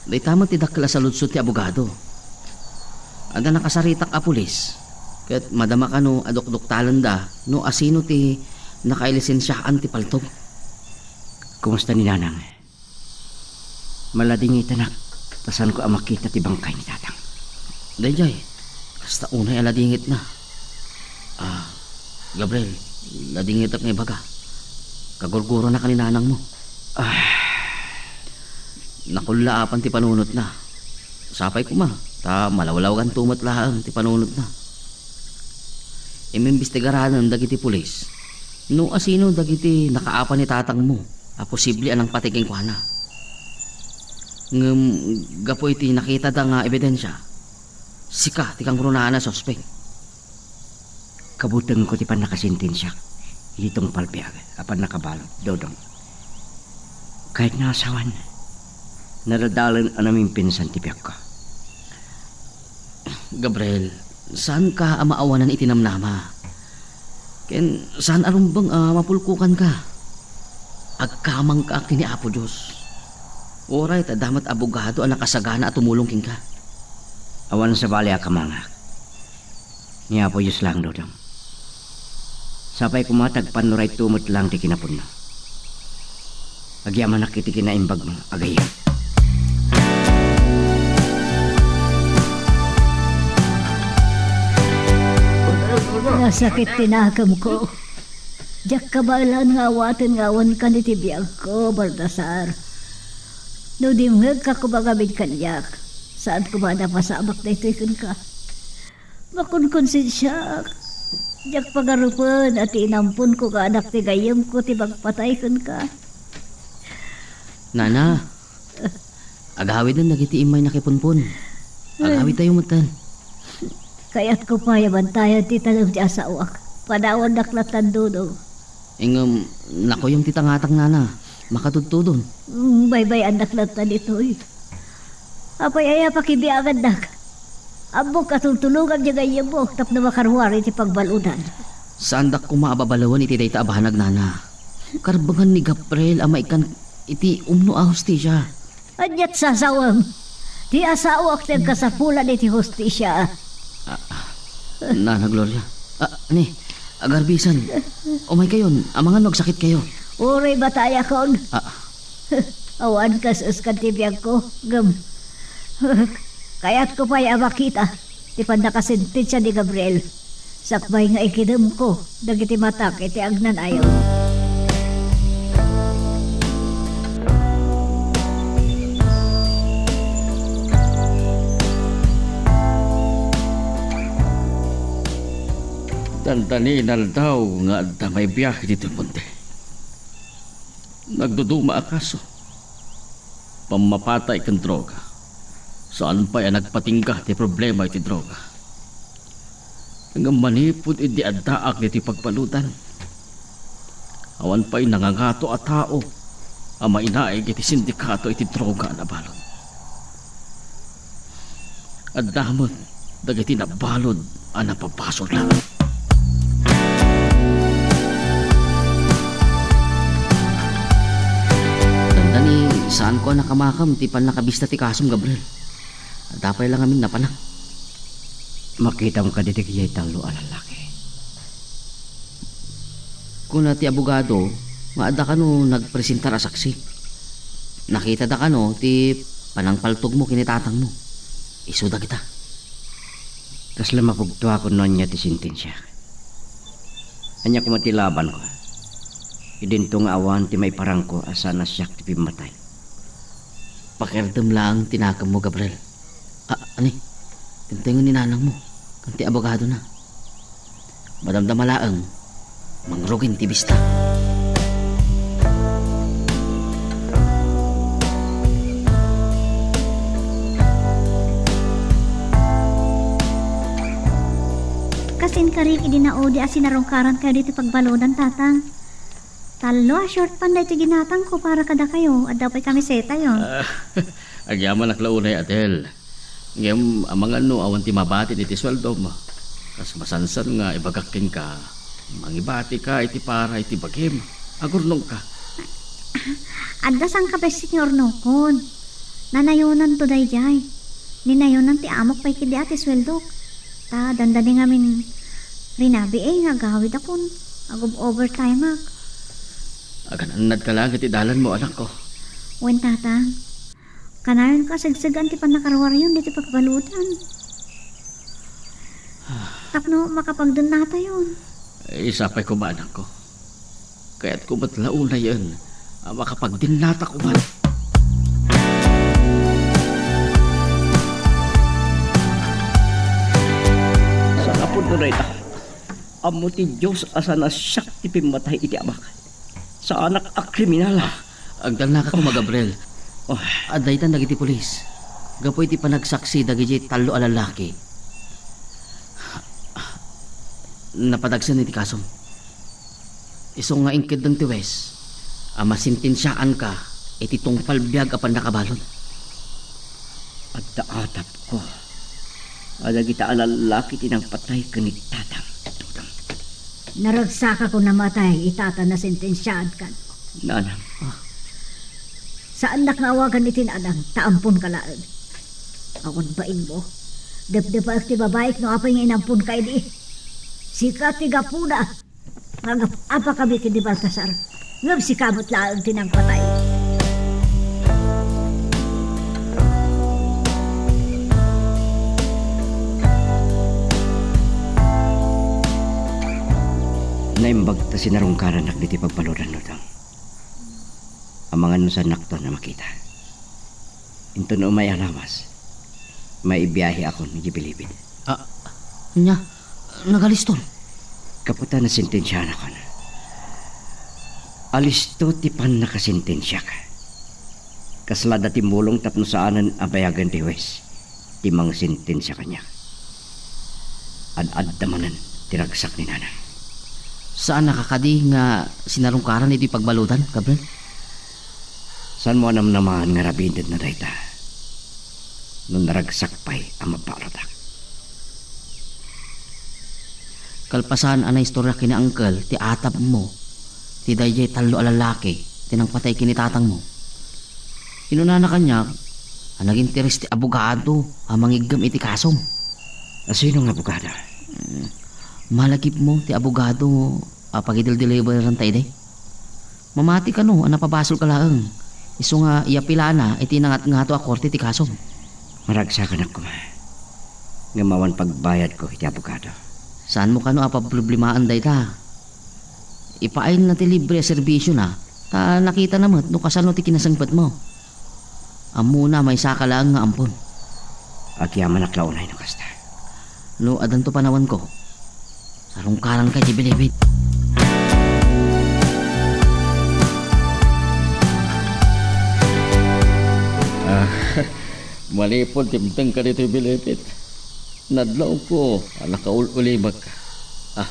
Dayta met ti dakkel a saludsod ti abogado. Adda nakasaritak a pulis, ket madama kano a dukduktalenda no asino ti nakailisensiaan ti paltog. Kumusta ni Nanang? Maladingitenak, ta saanko a makita ti bangkay ni Tatang. Daydiay, kasta unay a ladingitna. Ah, Gabriel, ladingitek nga ibaga. Kagurguronak ni nanangmo. Ah. Nakullaapan ti panunotna. Sapay koma, ta malawlawaganto met laeng ti panunotna. Imimbestigaranen dagiti pulis no asino dagiti nakaapan ni tatangmo a posible a nangpatay kenkuana. Ngem gapu iti nakitada nga ebidensia, sika ti kangrunaan a suspek. Kabutengko ti pannakasentensiak iti tungpal biag a pannakabalud, Dodong. Kayatna a sawen, nadadalen a namimpinsan ti biagko. Gabriel, saanka a maawanan iti namnama. Ken saan a rumbeng a mapulkokanka. Agkamangka ken ni Apo Dios. Uray ta adda met abogado a nakasagana a tumulong kenka. Awan sabali a kamangak. Ni Apo Dios laeng, Dodong. Sapay koma ta agpannurayto met laeng ti kinapunna. Agyamanak iti kinaimbagmo a gayyem. Nasakit ti nakemko. Diak kabaelan nga awaten nga awankan iti biagko, Baltasar. No dimngegka koma ngamin kaniak, saan koma a napasamak daytoy kenka. Makunkonsensiak. Diak pagarupen a ti inamponko nga anak ti gayyemko ti mangpatay kenka. Nana, agawiden dagiti immay nakipunpon. Agawidtayo metten. Kayatko pay a bantayan ti tanem ti asawak. Panawandak lattan, Dodong. Ngem, nakuyom ti tangatang, Nana. Makatudtudon. Mm, baybay-annak latta ditoy. Apay aya pakibiagannak? Ammok a tultulongam diay gayyemmo tapno makaruar iti pagbaludan. Saandak koma a babalewen iti dayta a banag, Nana. Karbengan ni Gabriel a maikkan iti umno a hustisia. Ania't sasawem? Ti asawak ti agkasapulan iti hustisia. Ah, Nana Gloria. Ah, ni, agarbisan. Umaykayon, amangan no agsakitkayo. Uray batayakon. Ah. Awan kas-eskan ti biagko, ngem kayatko pay a makita ti pannakasentensia ni Gabriel. Sakbay nga ikidemko dagiti matak iti agnanayon. Dandani inaldaw nga adda maibiag ditoy monte. Nagduduma a kaso. Pammapatay ken droga. Saan pay a nagpatingga ti problema iti droga. Ngem manipud idi addaak ditoy pagbaludan, awan pay nangangato a tao a mainaig iti sindikato iti droga a nabalud. Adda met dagiti nabalud a napabasolda. Dandani, saanko a nakamakam ti pannakabista ti kasom, Gabriel. Adda pay la ngamin napanak. Makitam kadi dagiti tallo a lallaki? Kuna ti abogado nga adda kano nagpresentar a saksi. Nakitada kano ti panangpaltogmo ken ni tatangmo. Isu dagita. Kasla mapugtoakon no ania ti sentensia. Ania koma ti labanko? Idinto nga awan ti maiparangko a saan a siak ti pimmatay. Pakiardem laeng ti nakemmo, Gabriel. Ah, ani? Dimtengen ni nanangmo ken ti abogadona. Madamdama laeng, mangrugin ti bista. Kas inkarik idi naudi a sinarungkarankayo ditoy pagbaludan, Tatang. Tallo a short pant daytoy ginatangko para kadakayo. Adda pay kamisetayo. Ah, agyamanak la unay, Adel. Ngem amangan no awan ti mabatin iti sueldom. Kas masansan nga ibagak kenka, mangibatika iti para iti bagim. Agurnongka. Adda sangkabessit nga urnongkon. Nanayonanto daydiay. Ninayonan ti amok pay ketdi a ti sueldok. Ta dandani ngamin rinabii nga agawidakon. Agub-overtimeak. Agan-annadka laeng iti dalanmo, anakko. Wen, Tatang. Kanayonko a segseg-an ti pannakaruaryon ditoy pagbaludan. Tapno makapagdennatayon. Ay, sapay koma, anakko. Kayatko met la unayen a makapagdennata koma. Sa-, sapno dayta, ammo ti Dios a saan a siak ti pimmatay iti amak. Saanak a kriminal. Agtalnaka koma, Gabriel. Oh. Adda itan dagiti pulis. Gapu iti panagsaksi dagiti tallo a lallaki, napadagsen iti kasom. Isu nga inkeddeng ti huwes a masentensiaanka iti tungpal biag a pannakabalud. Adda atapko a dagita a lallaki ti nangpatay ken ni Tatang, Dodong. Naragsakak a namatay ita ta nasentensiaankan. Nanang. Ah. Saannak nga awagan iti nanang, ta amponka laeng. Awan bainmo. Depdepaek ti babaik no apay nga inamponka idi. Sika ti gapuna nga agap-apakami ken ni Baltasar. Ngem sika met laeng ti nangpatay. Naimbag ta sinarungkarannak ditoy pagbaludan, Dodong. Amangan no saannakton a makita. Inton umay a lawas, maibiahekon idiay bilibid. Ah, ania? Nagaliston? Gapu ta nasentensiaanakon. Alisto ti pannakasentensiak. Kasla adda timmulong tapno saanen a bayagen ti huwes ti mangsentensia kaniak. Ad-adda manen ti ragsak ni nanang. Saannaka kadi nga sinarungkaran iti pagbaludan, Gabriel? Saanmo a namnamaen nga rabiin dayta no naragsak pay a mabarudak? Kalpasan a naistorya ken ni Uncle ti atapmo, ti daydiay tallo a lallaki ti nangpatay ken ni tatangmo. Kinunana kaniak a naginteres ti abogado a mangiggem iti kasom. A sino nga abogado? Mm, malagipmo ti abogado a pagideldeliberanta idi? Mamati kano a napabasolka laeng, isu nga iyapilana iti nangatngato a korte ti kasom. Maragsakanak koma. Ngem awan pagbayadko iti abogado. Saanmo kano a paproblemaen dayta? Ipaayna ti libre a serbisiona, ta nakitana met no kasano ti kinasengpetmo. Ammona a maysaka laeng nga ampon. Agyamanak la unay no kasta. No addanto panawanko, sarungkaranka iti bilibid. Ah, manipud dimtengka ditoy bilibid, nadlaawko a nakaul-ulimek. Ah,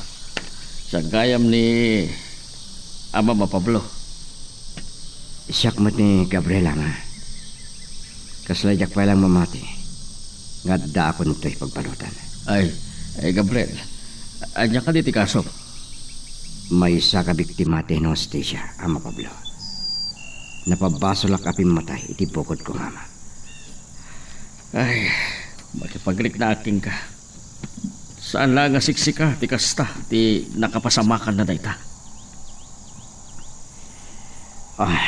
siak gayam ni Amam a Pablo. Siak met ni Gabriel, Ama. Kasla diak pay laeng mamati nga addaakon ditoy pagbaludan. Ay, ay, Gabriel, ania kadi ti kasom? Maysa ka biktima ti hinostasia, Ama Pablo. Napabasolak a pimmatay iti bukodko nga ama. Ay, makipagriknaak kenka. Saan la nga siksika ti kasta ti nakapasamakanna dayta. Ah.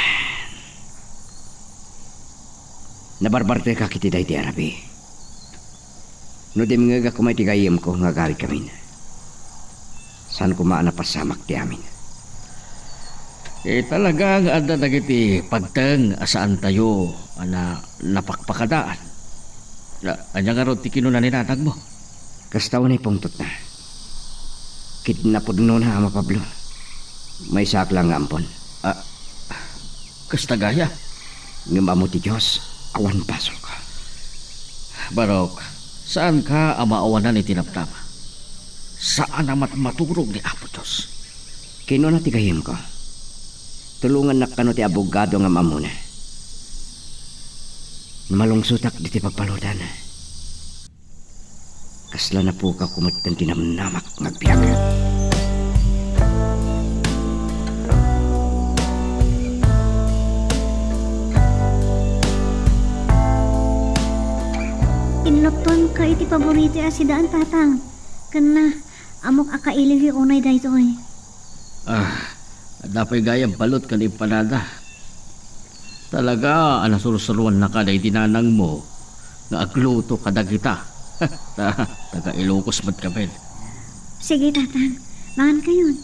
Nabarbartekak iti daydi a rabii. No dimngegak koma iti gayyemko nga agawidkamin, saan koma a napasamak ti amin. Eh, talaga nga adda dagiti pagteng a saantayo a na-, napakpakadaan. A-, ania ngarud ti kinuna ni nanangmo? Kasta unay pungtotna. Kidnappednona, Ama Pablo. Maysaak laeng nga ampon. A, kasta gayam. Ngem ammo ti Dios, awan basolko. Barok, saanka a maawanan iti namnama. Saan a matmaturog ni Apo Dios. Kinuna ti gayyemko, tulongannak kano ti abogado nga am-ammona. Malungsotak ditoy pagpaludan. Kasla napukawko metten ti namnamak nga agbiag. Inluktonka iti paboritoy a sidaan, Tatang. Ken na, ammok a kailiwyo unay daytoy. Ah, adda pay gayam balut ken impanada. Talaga a nasursuroannaka daydi nanangmo nga agluto kadagita. Ta-, taga Ilocos met kami. Sige, Tatang. Mangankayon.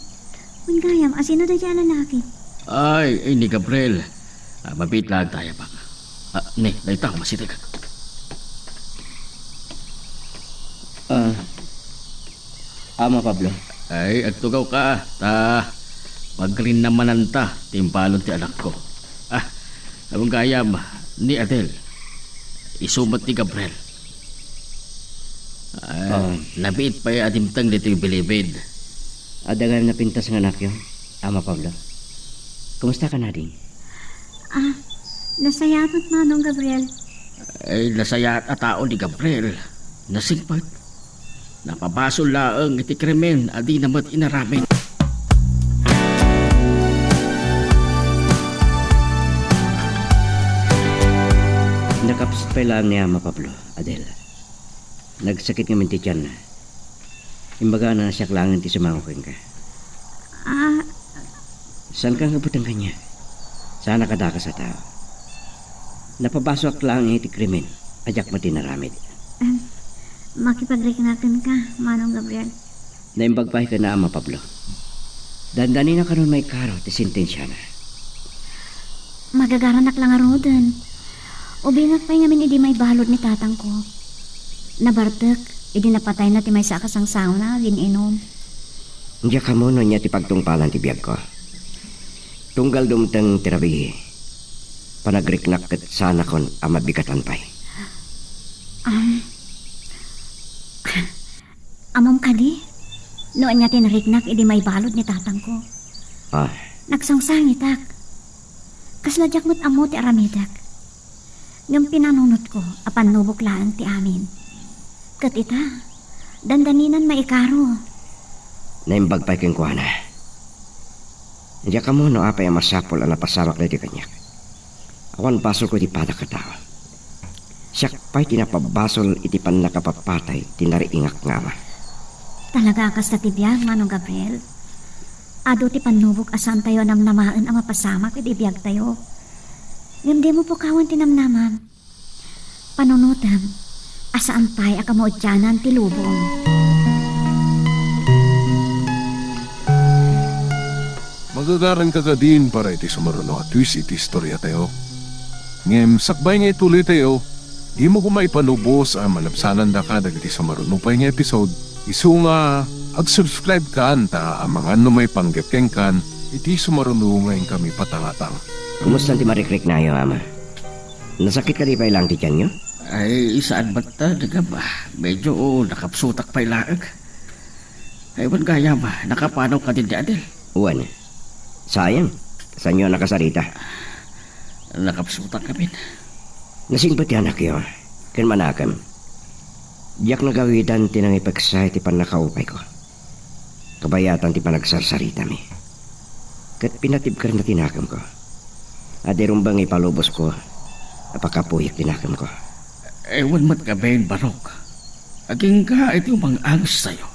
Wen gayam, a sino daydi a lalaki? Ay, ay, ni Gabriel. Ah, mabiit laeng ta, Yabang. Ah, ni, dayta, masitek. Ah, Ama Pablo. Ay, agtugawka, ta pagrinnamananta ti imbalud ti anakko. Ah, awan gayam, ni Adel. Isu met ni Gabriel. Ah, ah, nabiit pay a dimteng ditoy bilibid. Adda gayam napintas nga anakyo, Ama Pablo. Kumusta ka, Nading? Ah, nasayaat met, Manong Gabriel. Ay, nasayaat a tao ni Gabriel. Nasingpet. Napabasol laeng iti krimen a dina met inaramid. Nakapsut pay laeng ni Ama Pablo, Adel. Nagsakit ngamin ti tianna. Imbagana a siak laengen ti sumango kenka. Ah. Saanka nga buteng kaniak? Saanak a dakes a tao. Napabasolak laeng iti krimen a diak met inaramid. Em, makipagriknak kenka, Manong Gabriel. Naimbag pay ken Ama Pablo. Dandanina kanon maikaro ti sentensiana. Magagaranak la ngaruden. Ubingak pay ngamin idi maibalud ni tatangko. Nabartek idi napatayna ti maysa a kasangsangonak a gin-inum. Diak ammo no ania ti pagtungpalan ti biagko. Tunggal dumteng ti rabii, panagriknak ket saanakon a mabigatan pay. Am, Ammom kadi no ania ti nariknak idi maibalud ni tatangko? Ah. Nagsangsangitak. Kasla diak met ammo ti aramidek. Ngem pinanunotko a pannubok laeng ti amin. Ket ita, dandaninan maikaro. Naimbag pay kenkuana. Diak ammo no apay a masapul a napasamak daytoy kaniak. Awan basolko iti padak a tao. Siak pay ti napabasol iti pannakapapatay ti nariingak nga ama. Talaga a kasta ti biag, Manong Gabriel. Adu ti pannubok a saantayo a namnamaen a mapasamak iti biagtayo. Ngem dimo pukawan ti namnamam. Panunotem a saan pay a kamaudianan ti lubong. Magagaranka kadin para iti sumaruno a twist iti istoriatayo. Ngem sakbay nga ituloytayo, dimo koma ipanubos a malabsanandaka dagiti sumaruno pay nga episode, isu nga ag-subscribe kan ta amangan no maipanggep kenkan iti sumaruno nga inkami patangatang. Kumusta ti marikriknayo, Ama? Nasakit kadi pay laeng ti tianyo? Ay, saan met ta, Dagam. Medyo, oh, nakapsutak pay laeng. Ay, wen gayam, nakapanaw kadin ni Adel? Wen. Sayang. Saanyo a nakasarita? Nakapsutak ngamin. Nasingpet ti anakyo. Ken manakem. Diak nagawidan ti nangipeksa iti pannakaupayko. Kabayatan ti panagsarsaritami. Ket pinatibkerna ti nakemko. Adi rumbeng nga ipalubosko a pakapuyek ti nakemko. Ewan met ngamin, Barok. Agingga iti umang-angestayo.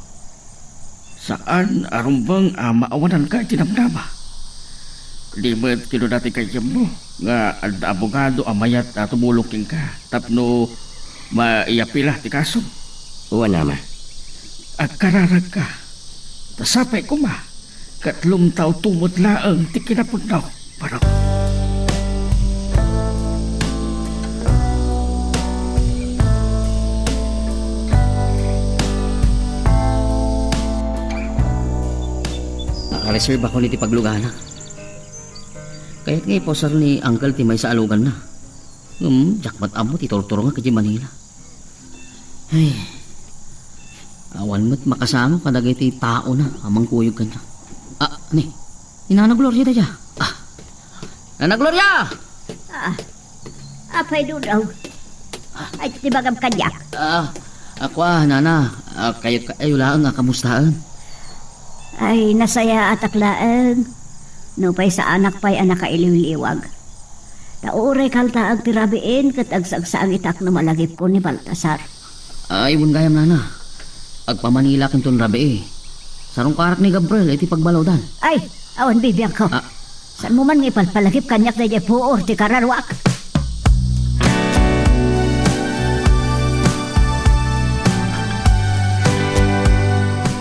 Saan a rumbeng a maawananka iti namnama. Di met kinuna ti gayyemmo nga adda abogado a mayat a tumulong kenka tapno maiyapila ti kasom? Wen, Ama. Agkararagka, ta sapay koma ket lumtaw tumod laeng ti kinapudno. Barok. Serve ako iti pagluganak. Kayat nga ipausar ni Uncle ti maysa a luganna. Ngem, diak met ammo ti turturongak iti Manila. Ay, awan met makasangok kadagiti taona a mangkuyog kaniak. Ah, ni, ni Nana Gloria dayta. Ah, Nana Gloria! Ah, apay, Dudong? Ay, ti bagam kaniak. Ah, ako, ah, Nana. Ah, kayo, kayo laeng a kamustaen? Ay, nasayaatak laeng. Nupay saanak pay a nakailiwliwag. Ta uray kaltaag ti rabiin ket agsagsaang itak no malagipko ni Baltasar. Ay, wen gayam, Nana. Agpamanilak inton rabii. Sarungkarak ni Gabriel iti pagbaludan. Ay, awan bibiangko. Ah. Saanmo man nga ipalpalagip kaniak daydiay puor ti kararuak?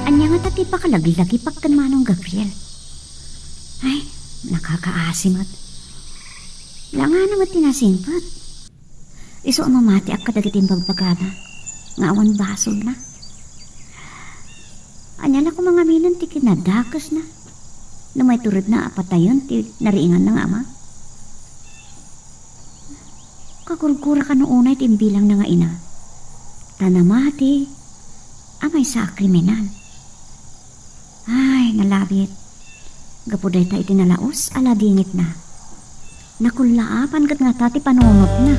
Ania ngata ti pakalaglagipak ken Manong Gabriel? Ay, nakakaasi met. Langana met ti nasingpet. Isu a mamatiak kadagiti imbagbagana nga awan basolna. Ania la koma ngamin ti kinadakesna no maituredna a patayen ti nariinganna nga ama? Kagurgura kano unay ti imbilangna nga ina, ta namati a maysa a kriminal. Ay, nalabit. Gapu dayta iti nalaus a ladingitna, nakullaapan ket ngata ti panunotna.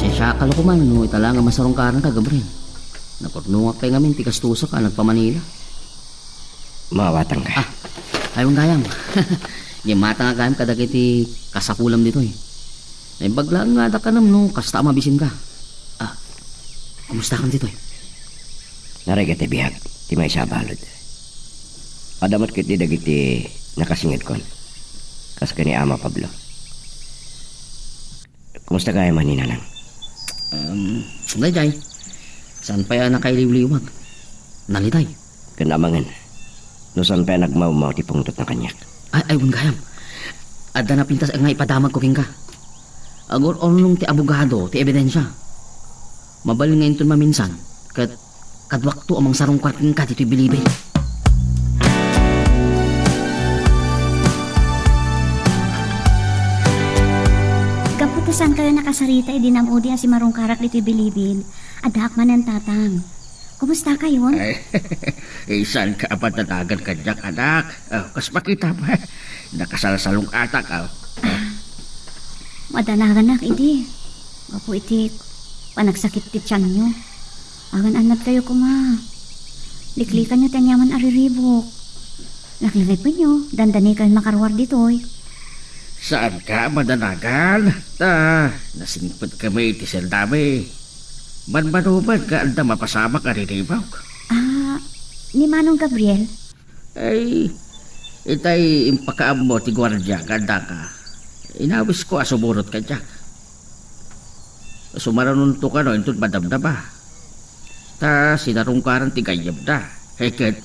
Sensiaak a lukoman no ita la nga masarungkaranka, Gabriel. Napurnongak pay ngamin ti gastusak a nagpa-Manila. Maawatangka. Ah, ay, wen gayam. Imatangak gayam kadagiti kasapulam ditoy. Naimbag laeng nga adda kanem no kasta a mabisinka. Ah, kumustakan ditoy? Narigat ti biag ti maysa a balud. Adda met ketdi dagiti nakasingedkon. Kas ken ni Ama Pablo. Kumusta gayam man ni Nanang? Um, daydiay. Saan pay a nakailiwliwag? Naliday. Ken amangan, no saan pay a nagmawmaw ti pungtotna kaniak. Ay, ay, wen gayam. Adda napintas nga ipadamagko kenka. Agur-urnong ti abogado ti ebidensia. Mabalin nga inton maminsan, ket kaduakto a mangsarungkar kenka ditoy bilibid. Gapu ta saankayo nakasarita idi namudi a simarungkarak ditoy bilibid, addaak manen, Tatang. Kumustakayon? Ay, eh, saanka a madanagan kaniak, anak? Oh, kas makita mo, nakasalsalong-atak, oh. Madanaganak idi. Gapu iti panagsakit ti tianyo. Agan-annadkayo koma. Liklikanyo ti aniaman a riribuk. Laklikepenyo, dandanikayon makaruar ditoy. Saanka a madanagan? Ta, nasingpetkami iti seldami. Manmano met nga adda mapasamak a riribuk? Ah, ni Manong Gabriel? Ay, itay impakaammo ti guardia nga addaka. Inawisko a sumurot kaniak. Sumaranonto kano inton madamdama. Ta sinarungkaran ti gayyemda. Ket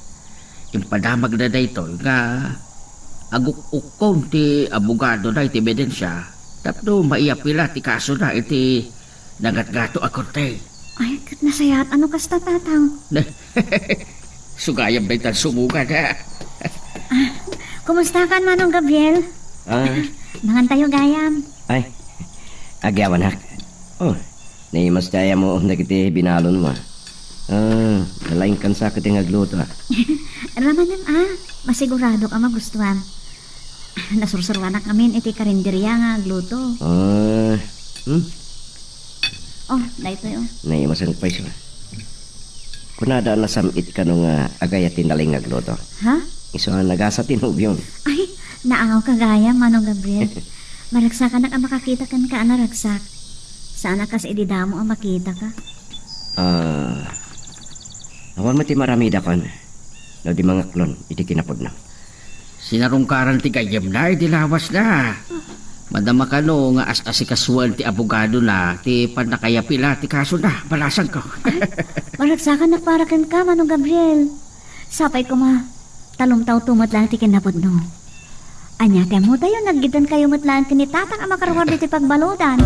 impadamagda daytoy nga aguk-ukkon ti abogadona iti ebidensia tapno maiapila ti kasona iti nangatngato a korte. Ay, ket nasayaat a no kasta, Tatang. Sugayam daytan sumuga da. Ah, kumusta kan, Manong Gabriel? Ah. Mangantayo gayam. Ay, agyawanak. Oh, naimas ti ayam dagiti binalonmo. Ah, nalaingkan sa ket nga agluto, ah. Ramanem, ah, masiguradok a magustuam. Nasursuruanak ngamin iti karinderia nga agluto. Ah, hmm? Oh, daytoy, oh. Naimasen pay sa. Kunada a nasam-it kano nga agayat ti nalaing nga agluto. Ha? Isu a nagasa ti nobiom. Ay, naawka gayam, Manong Gabriel. Maragsakanak a makakita kenka a naragsak. Saan a kas idi damo a makitaka. Ah, awan met ti maramidakon no di mangaklon iti kinapudno. Sinarungkaran ti gayyemna idi lawasna. Madama kano nga as-asikasuan ti abogadona ti pannakaiapila ti kasona, balasangko. Ay, maragsakanak para kenka, Manong Gabriel. Sapay koma, talumtawto met laeng ti kinapudno. Ania ti ammotayo, naggidenkayo met laeng ken ni Tatang a makaruar ditoy pagbaludan.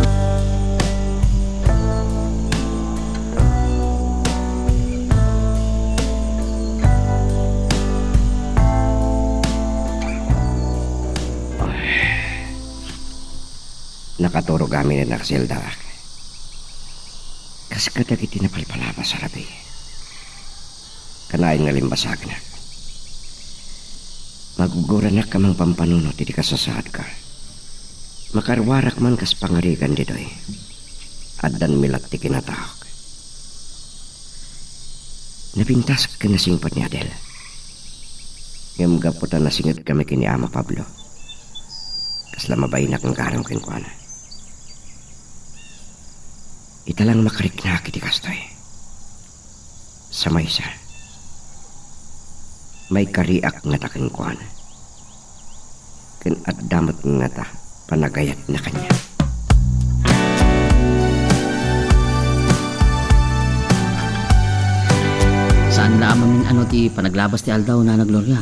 Nakaturog amin a nakaseldaak. Kas kadagiti napalpalabas a rabii. Kanayon nga limbasagnak. Maguguranak a mangpampanuno ti di kasasaadka. Makaruarak man kas pangarigan ditoy. Addanmi lat ti kinataok. Napintas ken nasingpet ni Adel. Ngem gapu ta nasingetkami ken ni Ama Pablo, kasla mabainak nga agaram kenkuana. Ita lang makariknaak iti kastoy. Sa maysa, maikariak ngata kenkuana. Ken adda met ngata panagayatna kaniak. Saan la a mamin-ano ti panaglabas ti aldaw, Nana Gloria.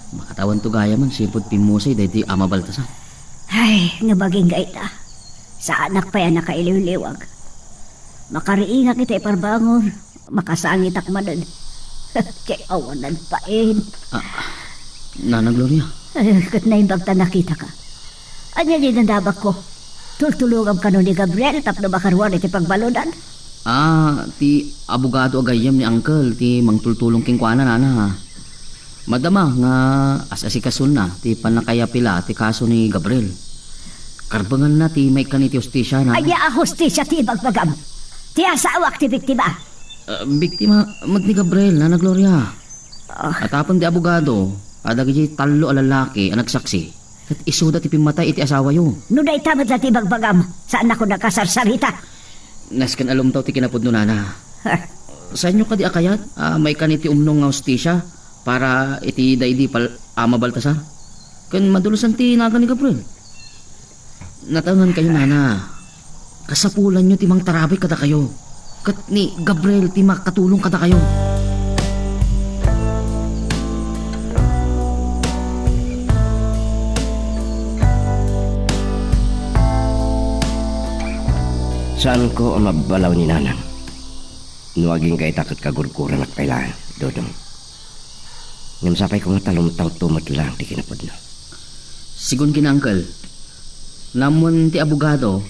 Makatawanto gayamen, sipud pimmusay daytoy Ama Baltasar. Ay, nabagingga ita. Saanak pay a nakailiwliwag. Makariingak iti iparbangor. Makasangitak manen. Ti awanan pain. Ah, Nana Gloria. Ay, ket naimbag ta nakitaka. Ania di nadabakko? Tultulongam kano ni Gabriel tapno makaruar iti pagbaludan? Ah, ti abogado a gayyem ni Uncle ti mangtultulong kenkuana, Nana. Madama nga as-asikasona ti pannakayapila ti kaso ni Gabriel. Karbenganna ti maikkan iti hustisia, Nana. Ania a hustisia ti ibagbagam? Ti asawak ti biktima. Ah, biktima met ni Gabriel, Nana Gloria. Ah. Atapen ti abogado, adagiti tallo a lalaki a nagsaksi, ket isuda ti pimmatay iti asawayo. No dayta met la ti ibagbagam, saannakon a kasarsarita. Nasken a lumtaw ti kinapudno, Nana. Ha? Saanyo kadi a kayat a maikkan iti umnong nga hustisia para iti daydi pal-, Ama Baltasar? Ken madulosan ti nagan ni Gabriel. Natengenkayo, Nana. Kasapulanyo ti mangtarabay kadakayo. Ket ni Gabriel ti makatulong kadakayo. Saanko a mabbalaw ni Nanang no agingga ita ket kagurguranak pay laeng, Dodong. Ngem sapay koma ta lumtawto met laeng ti kinapudno. Sigun ken ni Uncle, naammoan ti abogado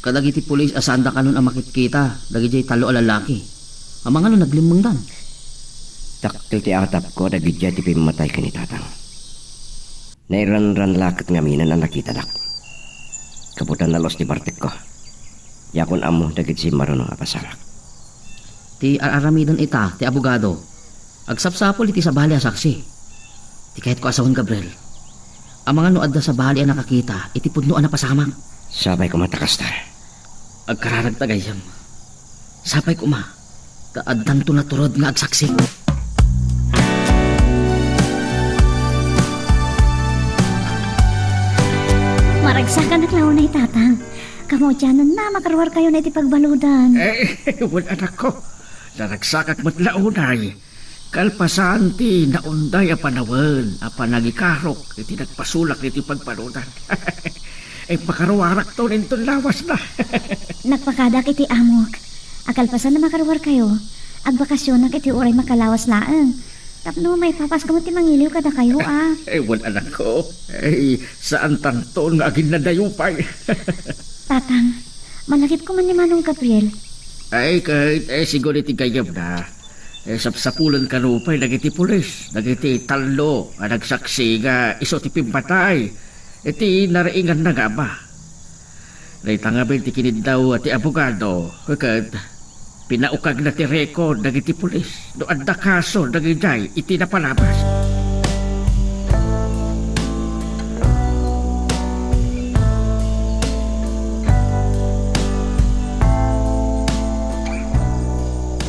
kadagiti pulis a saanda kanon a makitkita dagidiay tallo a lalaki. Amangan no naglimmengdan. Dakkel ti atapko dagidiay ti pimmatay ken ni Tatang. Nairanran la ket ngaminen a nakitadak. Gapu ta nalus ti bartekko. Diakon ammo dagiti simmaruno a pasamak. Ti ar-aramiden ita ti abogado, agsapsapul iti sabali a saksi. Ti kayatko a sawen, Gabriel, amangan no adda sabali a nakakita iti pudno a napasamak. Sapay koma ta kasta. Agkararagta gayyem. Sapay koma ta addanto naturod nga agsaksi. Maragsakanak la unay, Tatang. Kamudianenna, makaruarkayon iti pagbaludan. Eh, wen, anakko. Naragsakak met la unay. Kalpasan ti naunday a panawen a panangikarok iti nagpasulak iti pagbaludan. Eh, makaruarakton inton lawasna. Nagpakadak iti amok. A kalpasan a makaruarkayo, agbakasionak iti uray makalawas laeng. Tapno maipapasko met ti mangiliw kadakayo, a. Eh, wen, anakko. Eh, saan tanton nga aginnadayo pay. Tatang, malagipko man ni Manong Gabriel. Ay, ket, eh, sigun iti gayyemna. Eh, sapsapulen kano pay dagiti pulis, dagiti tallo a nagsaksi nga isu ti pimmatay iti nariinganna nga ama. Dayta ngamin ti kiniddaw ti abogado, ket pinaukagna ti rekod dagiti pulis no adda kaso dagidiay iti napalabas.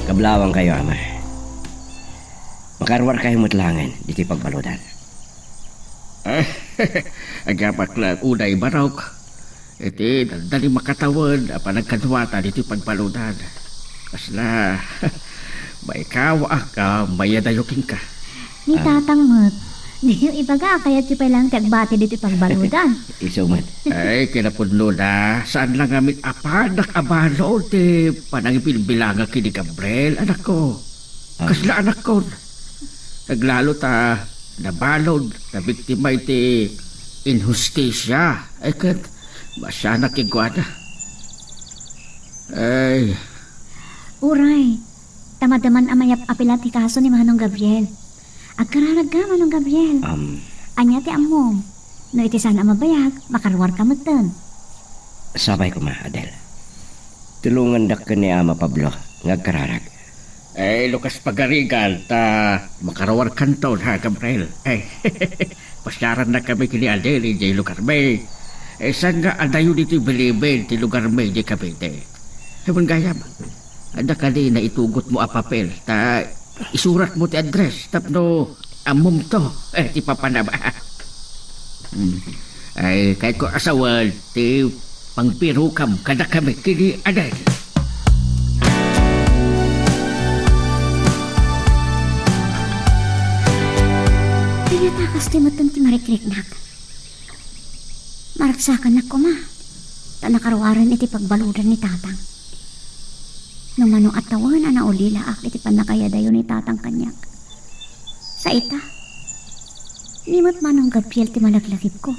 Kablawangkayo, Ama. Makaruarkayo met laengen ditoy pagbaludan. Agyapak la unay, Barok. Iti dandani makatawen a panagkaduatan iti pagbaludan. Kasla, maikawaak a mayadayo kenka. Ni Ah. Tatang met, diyo ibaga a kayatyo pay laeng ti agbati ditoy pagbaludan. Isu met. Ay, kinapudnona, saan la ngamin a padak a balud ti panangibilbilangak ken ni Gabriel, anakko. Ah. Kasla anakkon. Aglalo ta nabalud, nabiktima iti inhustisia. Ay, ket Maasianak kenkuana. Ay. Uray, ta madaman a mayap-apila ti kaso ni Manong Gabriel. Agkararagka, Manong Gabriel. Um. Ania ti ammom? No iti saan a mabayag, makaruarka metten. Sapay koma, Adel. Tulongandak ken ni Ama Pablo nga agkararag. Eh, lukas pagarigan, ta makaruarkanton, ha, Gabriel? Eh, pasiarannakami ken ni Adel idiay lugarmi. Eh, saan nga adayo ditoy bilibid ti lugarmi idiay Cavite? Eh, wen gayam, adda kadi naitugotmo a papel, ta isuratmo ti address tapno ammomto, eh, ti papanam. Hmm. Ay, kayatko a sawen ti pangbirokam kadakami ken ni Adel. Ania ta kastoy metten ti marikriknak? Maragsakannak koma, ta nakaruaren iti pagbaludan ni Tatang. No mano a tawen a naulilaak iti pannakayadayo ni Tatang kaniak. Sa ita, ni met Manong Gabriel ti malaglagipko.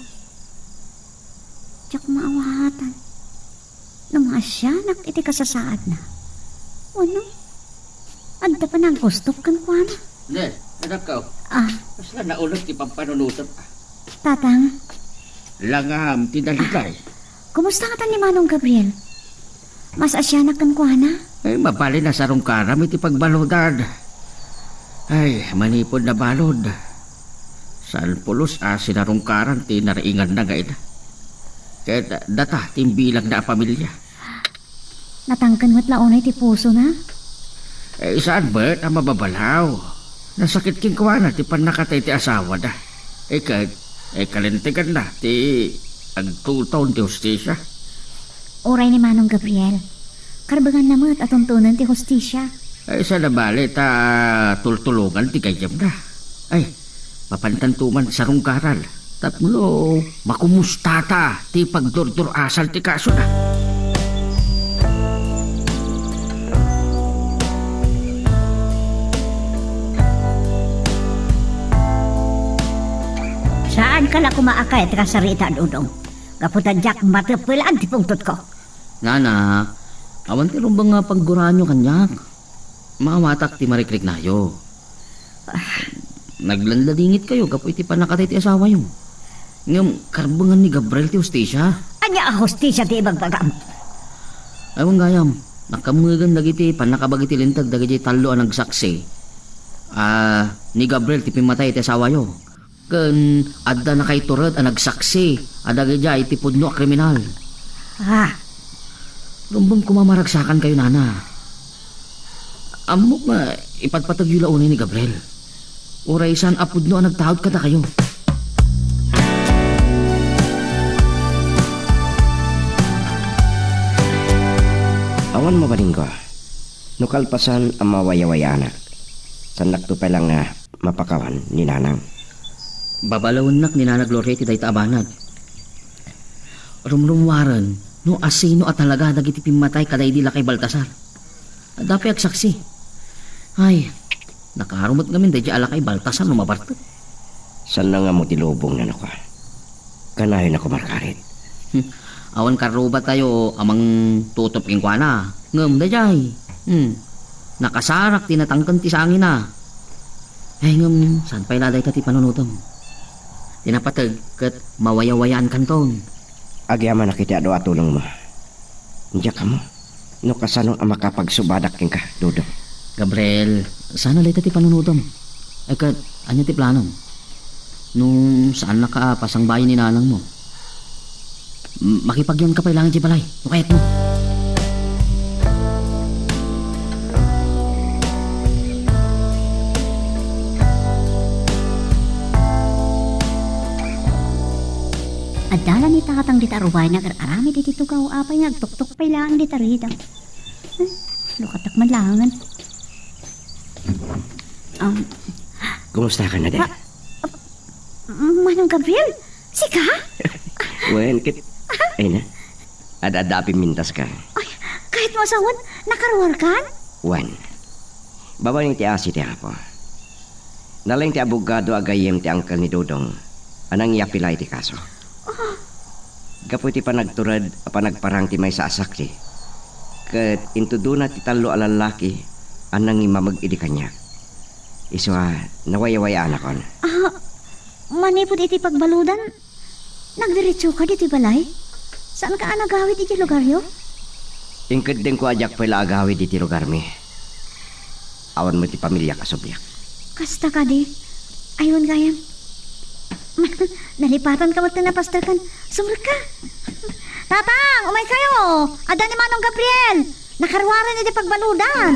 Diak maawatan no maasianak iti kasasaadna. Wenno, adda panagustok kenkuana. Ne, anakko. Ah. Kasla naulog ti pampanunotem. Tatang. Langam ti daliday. Kumusta ngata ni Manong Gabriel? Maasianak kenkuana? Ay, mabalin a sarungkaram iti pagbaludan. Ay, manipud nabalud, saan pulos a sinarungkaran ti nariinganna nga ina. Ket data ti imbilangna a pamilia. Natangken met la unay ti pusona? Eh, saan met a mababalaw? Nasakit kenkuana ti pannakatay ti asawada. Eh, ket, eh, kalinteganna ti agtuton ti hustisia. Uray ni Manong Gabriel, karbenganna met a tuntunen ti hustisia. Ay, saan a bale ta tultulongan ti gayyemna. Ay, mapantanto man sarungkaran tapno makumustata ti pagdurdur-asal ti kasona. Saanka la koma a kayat nga sarita, Dodong. Gapu ta diak mateppelan ti pungtotko. Nana, awan ti rumbeng nga pagguraanyo kaniak. Maawatak ti marikriknayo. Ah. Naglanladingitkayo gapu iti pannakatay ti asawayo. Ngem karbengan ni Gabriel ti hustisia. Ania a hustisia ti ibagbagam? Ay, wen gayam, nakammegen dagiti pannakabagi ti linteg dagiti tallo a nagsaksi a ni Gabriel ti pimmatay ti asawayo. Ken adda nakaiturod a nagsaksi a dagidiay ti pudno a kriminal. Ah. Rumbeng koma maragsakankayo, Nana. Ammok nga ipatpategyo la unay ni Gabriel. Uray saan a pudno a nagtaud kadakayo. Awan mabalinko. No kalpasan a mawayawayaanak, saannakto pay la nga mapakawan ni Nanang. Babalawennak ni Nana Gloria iti dayta a banag. Rumrummuaren no asino a talaga dagiti pimmatay kadaydi lakay Baltasar. Adda pay agsaksi. Ay, nakaaro met ngamin daydi a lakay Baltasar no mabartek. Saanna nga ammo ti lubongna, nako. Kanayon a kumarkarit. Hmm. Awan karrubatayo a mangtutop kenkuana. Ngem daydiay, hmm, nakasarak ti natangken ti sangina. Ay, ngem saan pay la dayta ti panunotem? Ti napateg ket mawayawayaankanton. Agyamanak iti adu a tulongmo. Diak ammo no kasano a makapagsubadak kenka, Dodong. Gabriel, saan a dayta ti panunotem? Ay, ket ania ti planom? No saannaka a pasangbayen ni nanangmo, m-, makipagyanka pay laeng idiay balay, no kayatmo. Adda la ni Tatang dita rubayna agar-aramid iti tugaw, apay nga agtuktok pay laeng dita rida. Hmm, lukatak man laengen. Um, Kumusta ka, Nadel? Ah, ah, Manong Gabriel, sika? Wen, ket, ay na, ad-adda a pimmintas ka. Ay, kayatmo a sawen, nakaruarkan? Wen, babaen iti asi ti Apo. Nalaing ti abogado a gayyem ti angkel ni Dodong a nangiapila iti kaso. Ah, Gapu iti panagtured a panagparang ti maysa a sakli, ket intudona ti tallo a lallaki a nangimameg idi kaniak. Isu a nawayawayaanakon. Ah, manipud iti pagbaludan, nagdiretsoka ditoy balay? Saanka a nagawid iti lugaryo? Inkeddengko a diak pay la agawid iti lugarmi. Awan met ti pamiliak a subliak. Kasta kadi? Ay, wen gayam. Nalipatanka met ti napasterkan. Sumrekka. Tatang, umaykayo. Adda ni Manong Gabriel. Nakaruaren iti pagbaludan.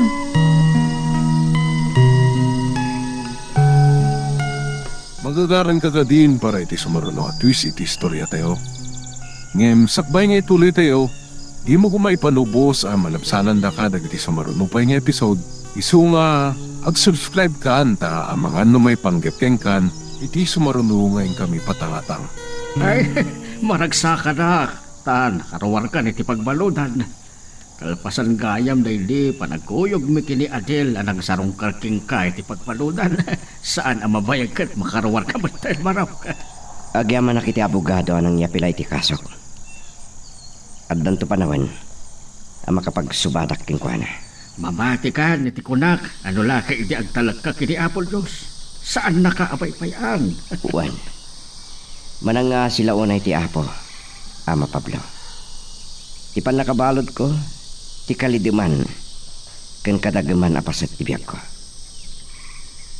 Magagaranka kadin para iti sumaruno a twist iti istoriatayo. Ngem sakbay nga ituloytayo, dimo koma ipanubos a malabsanandaka dagiti sumaruno pay nga episode, isu nga ag-subscribe kan ta amangan no maipanggep kenkan iti sumaruno nga inkami patangatang. Ay, maragsakanak, ta nakaruarkan iti pagbaludan. Kalpasan gayam daydi panagkuyogmi ken ni Adel a nangsarungkar kenka iti pagbaludan, saan a mabayag ket makaruarka met, Marok. Agyamanak iti abogado a nangyapila iti kasok. Addanto panawen a makapagsubadak kenkuana. Mamatikan iti kunak a no la ket idi agtalekka ken ni Apo Dios, saannaka a paypay-an. Wen, manangngasila unay ti Apo, Ama Pablo. Ti pannakabaludko, ti kalideman, ken kadageman a paset ti biagko.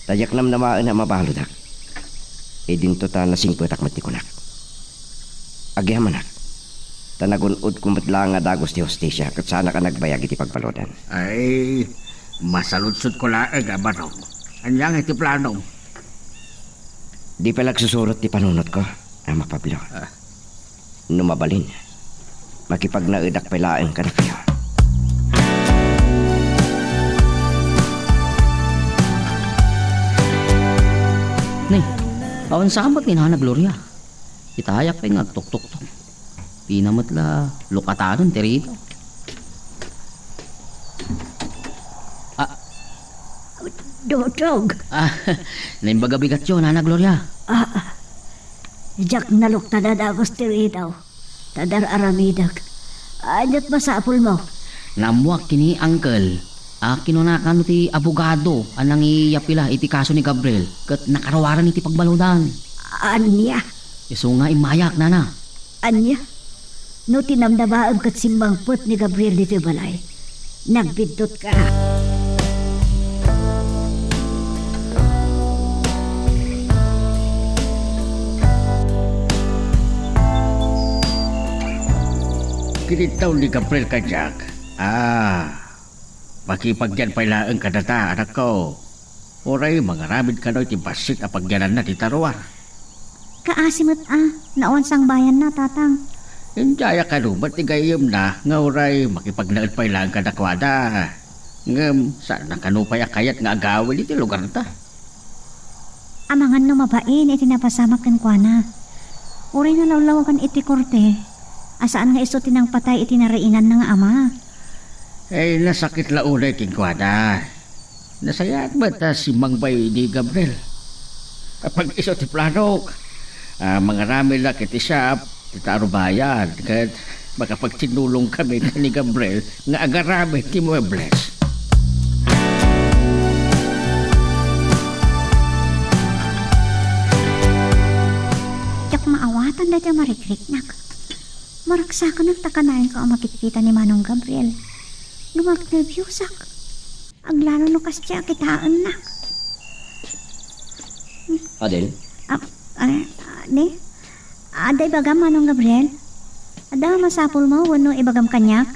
Ta diak namnamaen a mabaludak. Idinto ta nasingpetak met ti kunak. Agyamanak, ta nagun-odko met la nga dagus ti hustisia ket saanak a nagbayag iti pagbaludan. Ay, masaludsodko laeng, Ama Rong. Ania nga iti planom? Di pay la agsusurot ti panunotko, Ama Pablo. Ah. No mabalin, makipagnaedak pay laeng kadakayo. Nay, awan sa met ni Nana Gloria. Itayak pay nga agtuktoktok. Dina met la lukatanen ti ridaw. Ah. Dodog. Ah, naimbag a bigatyo, Nana Gloria. Ah, ah. Diak naluktan a dagus ti ridaw. Ta dar-aramidek. Ania't masapulmo? Naammoak ken ni Uncle a kinunakano ti abogado a nangiyapila iti kaso ni Gabriel ket nakaruaren iti pagbaludan. Ania? Isu nga immayak, Nana. Ania? No tinamnamaem ket simmangpet ni Gabriel ditoy balay, nagbiddutka. Kinitaw ni Gabriel kadiak. Ah, makipagyan pay laeng kadata, anakko. Uray mangaramid kano iti bassit a pagyananna dita ruar. Kaasi met a, no awan sangbayanna, Tatang. Indiaya kano met ti gayyemna nga uray makipagnaed pay laeng kadakuada. Ngem saanna kano pay a kayat nga agawid iti lugarta. Amangan no mabain iti napasamak kenkuana. Uray nalawlawagan iti korte a saan nga isu ti nangpatay iti nariinanna nga ama. Ay, nasakit la unay kenkuana. Nasayaat met ta simmangbay ni Gabriel. Apag isu ti planok. Ah, mangaramid la iti shop, ti tarubayan, ket makapagtinnulong kami ken ni Gabriel nga agaramid ti muebles. Diak maawatan daytoy a marikriknak. Maragsakanak ta kanayon ko a makitkitan ni Manong Gabriel. Ngem agnerbiosak. Aglalo no kasdiay a kitaenna. Adel? Ah, ah, ne? Adda ibagam, Manong Gabriel? Adda masapulmo wenno ibagam kaniak?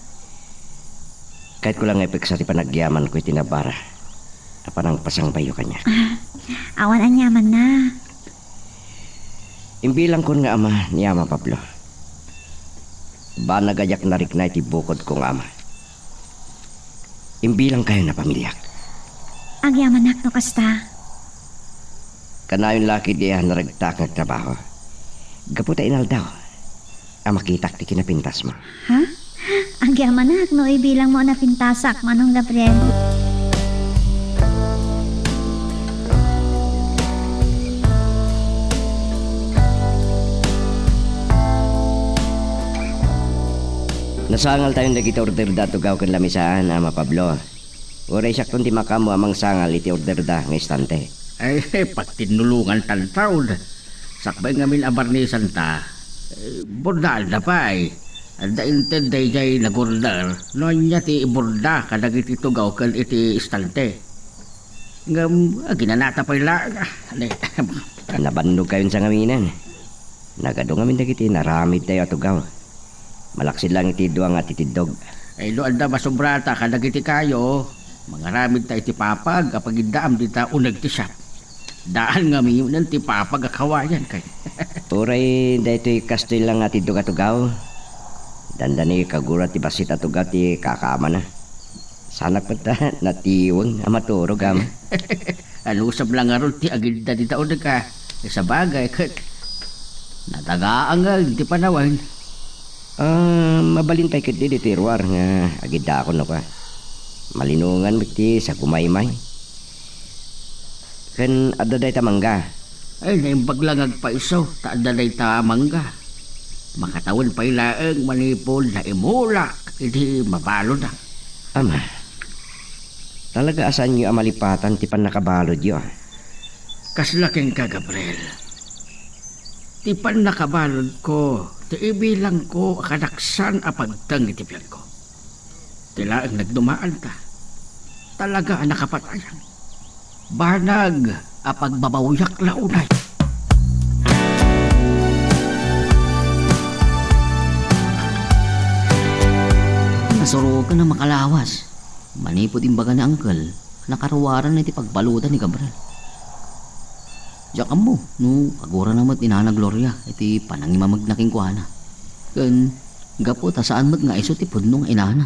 Kayatko la nga ipeksa ti panagyamanko iti nabara a panangpasangbayyo kaniak. Ah, awan aniamanna. Imbilangkon nga ama ni Ama Pablo. Banag a diak narikna iti bukodko nga ama. Imbilangkayon a pamiliak. Agyamanak no kasta. Kanayon la ketdi a naragtaak nga agtrabaho. Gapu ta inaldaw a makitak ti kinapintasmo. Ha? Agyamanak no ibilangmo a napintasak, Manong Gabriel. Nasangaltayon dagiti orderda a tugaw ken lamisaan, Ama Pablo. Uray siakton ti makaammo a mangsangal iti orderda nga istante. Ay, pagtinnulongantan taon. Sakbay ngamin a barnisanta, eh, bordaanda pay. Adda inted daydiay nagorder no ania ti iborda kadagiti tugaw ken iti istante. Ngem aginanata pay laeng, ah, ne. Nabannogkayon sa ngamin. Nagadu ngamin dagiti inaramidtayo a tugaw. Malaksid lang iti dua nga atitiddog. Ay, no adda masobrata kadagiti kayo, mangaramidta iti papag a pagiddaam dita uneg ti siak. Daan ngamin ti papag a kawayan kay. Uray daytoy kastoy lang nga atiddog a tugaw. Dandani kagura ti bassit a tugaw ti kakaamana. Saanak met a natiweng a maturog, Ama. Anusam la ngarud ti agidda dita uneg a. Sabagay, ket natagaan nga ti panawen. Ah, mabalin pay ketdi ditoy ruar nga agiddaakon no ka. Malinongan met ti sagumaymay. Ken adda dayta mangga. Ay, naimbag lang agpayso ta adda dayta mangga. Makatawen pay laeng manipud naimulak iti mabalud. Ama, talaga a saanyo a malipatan ti pannakabaludyo, a? Kasla kenka, Gabriel. Ti pannakabaludko, ti ibilangko a kadaksan a pagteng iti biagko. Ti laeng nagdumaanta. Talaga a nakapatayan. Banag a pagbabawyak la unay. Nasuroken a makalawas. Manipud imbaga ni Uncle, nakaruaran iti pagbaludan ni Gabriel. Diak ammo no kagurana met ni Nana Gloria iti panangimamegna kenkuana. Ken gapu ta saan met nga isu ti pudno nga inana.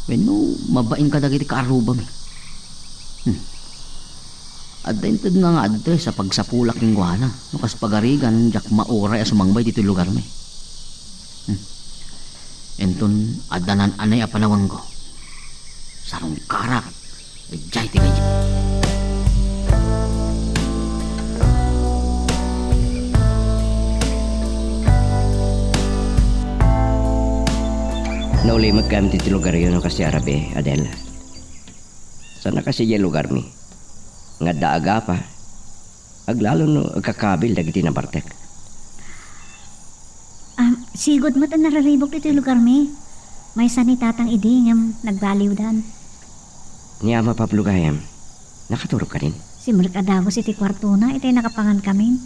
Wenno mabain kadagiti kaarrubami. Hmm. Adda inted nga nga address a pagsapulak kenkuana no kas pagarigan diak mauray a sumangbay ditoy lugarmi. Hmm. Inton adda naan-anay a panawanko, sarungkarak idiay ti gayam. Naulimek gayam ditoy lugaryo no kas ti arabi, Adel. Saan a kas idiay lugarmi nga adda agapa. Aglalo no agkakabil dagiti nabartek. Ah, sigud met a nararibok ditoy lugarmi. Maysa ni Tatang idi ngem nagbaliwdan. Ni Ama Pablo gayam, nakaturog kadin? Simrek a dagus iti kuartona, itay nakapangan kamin.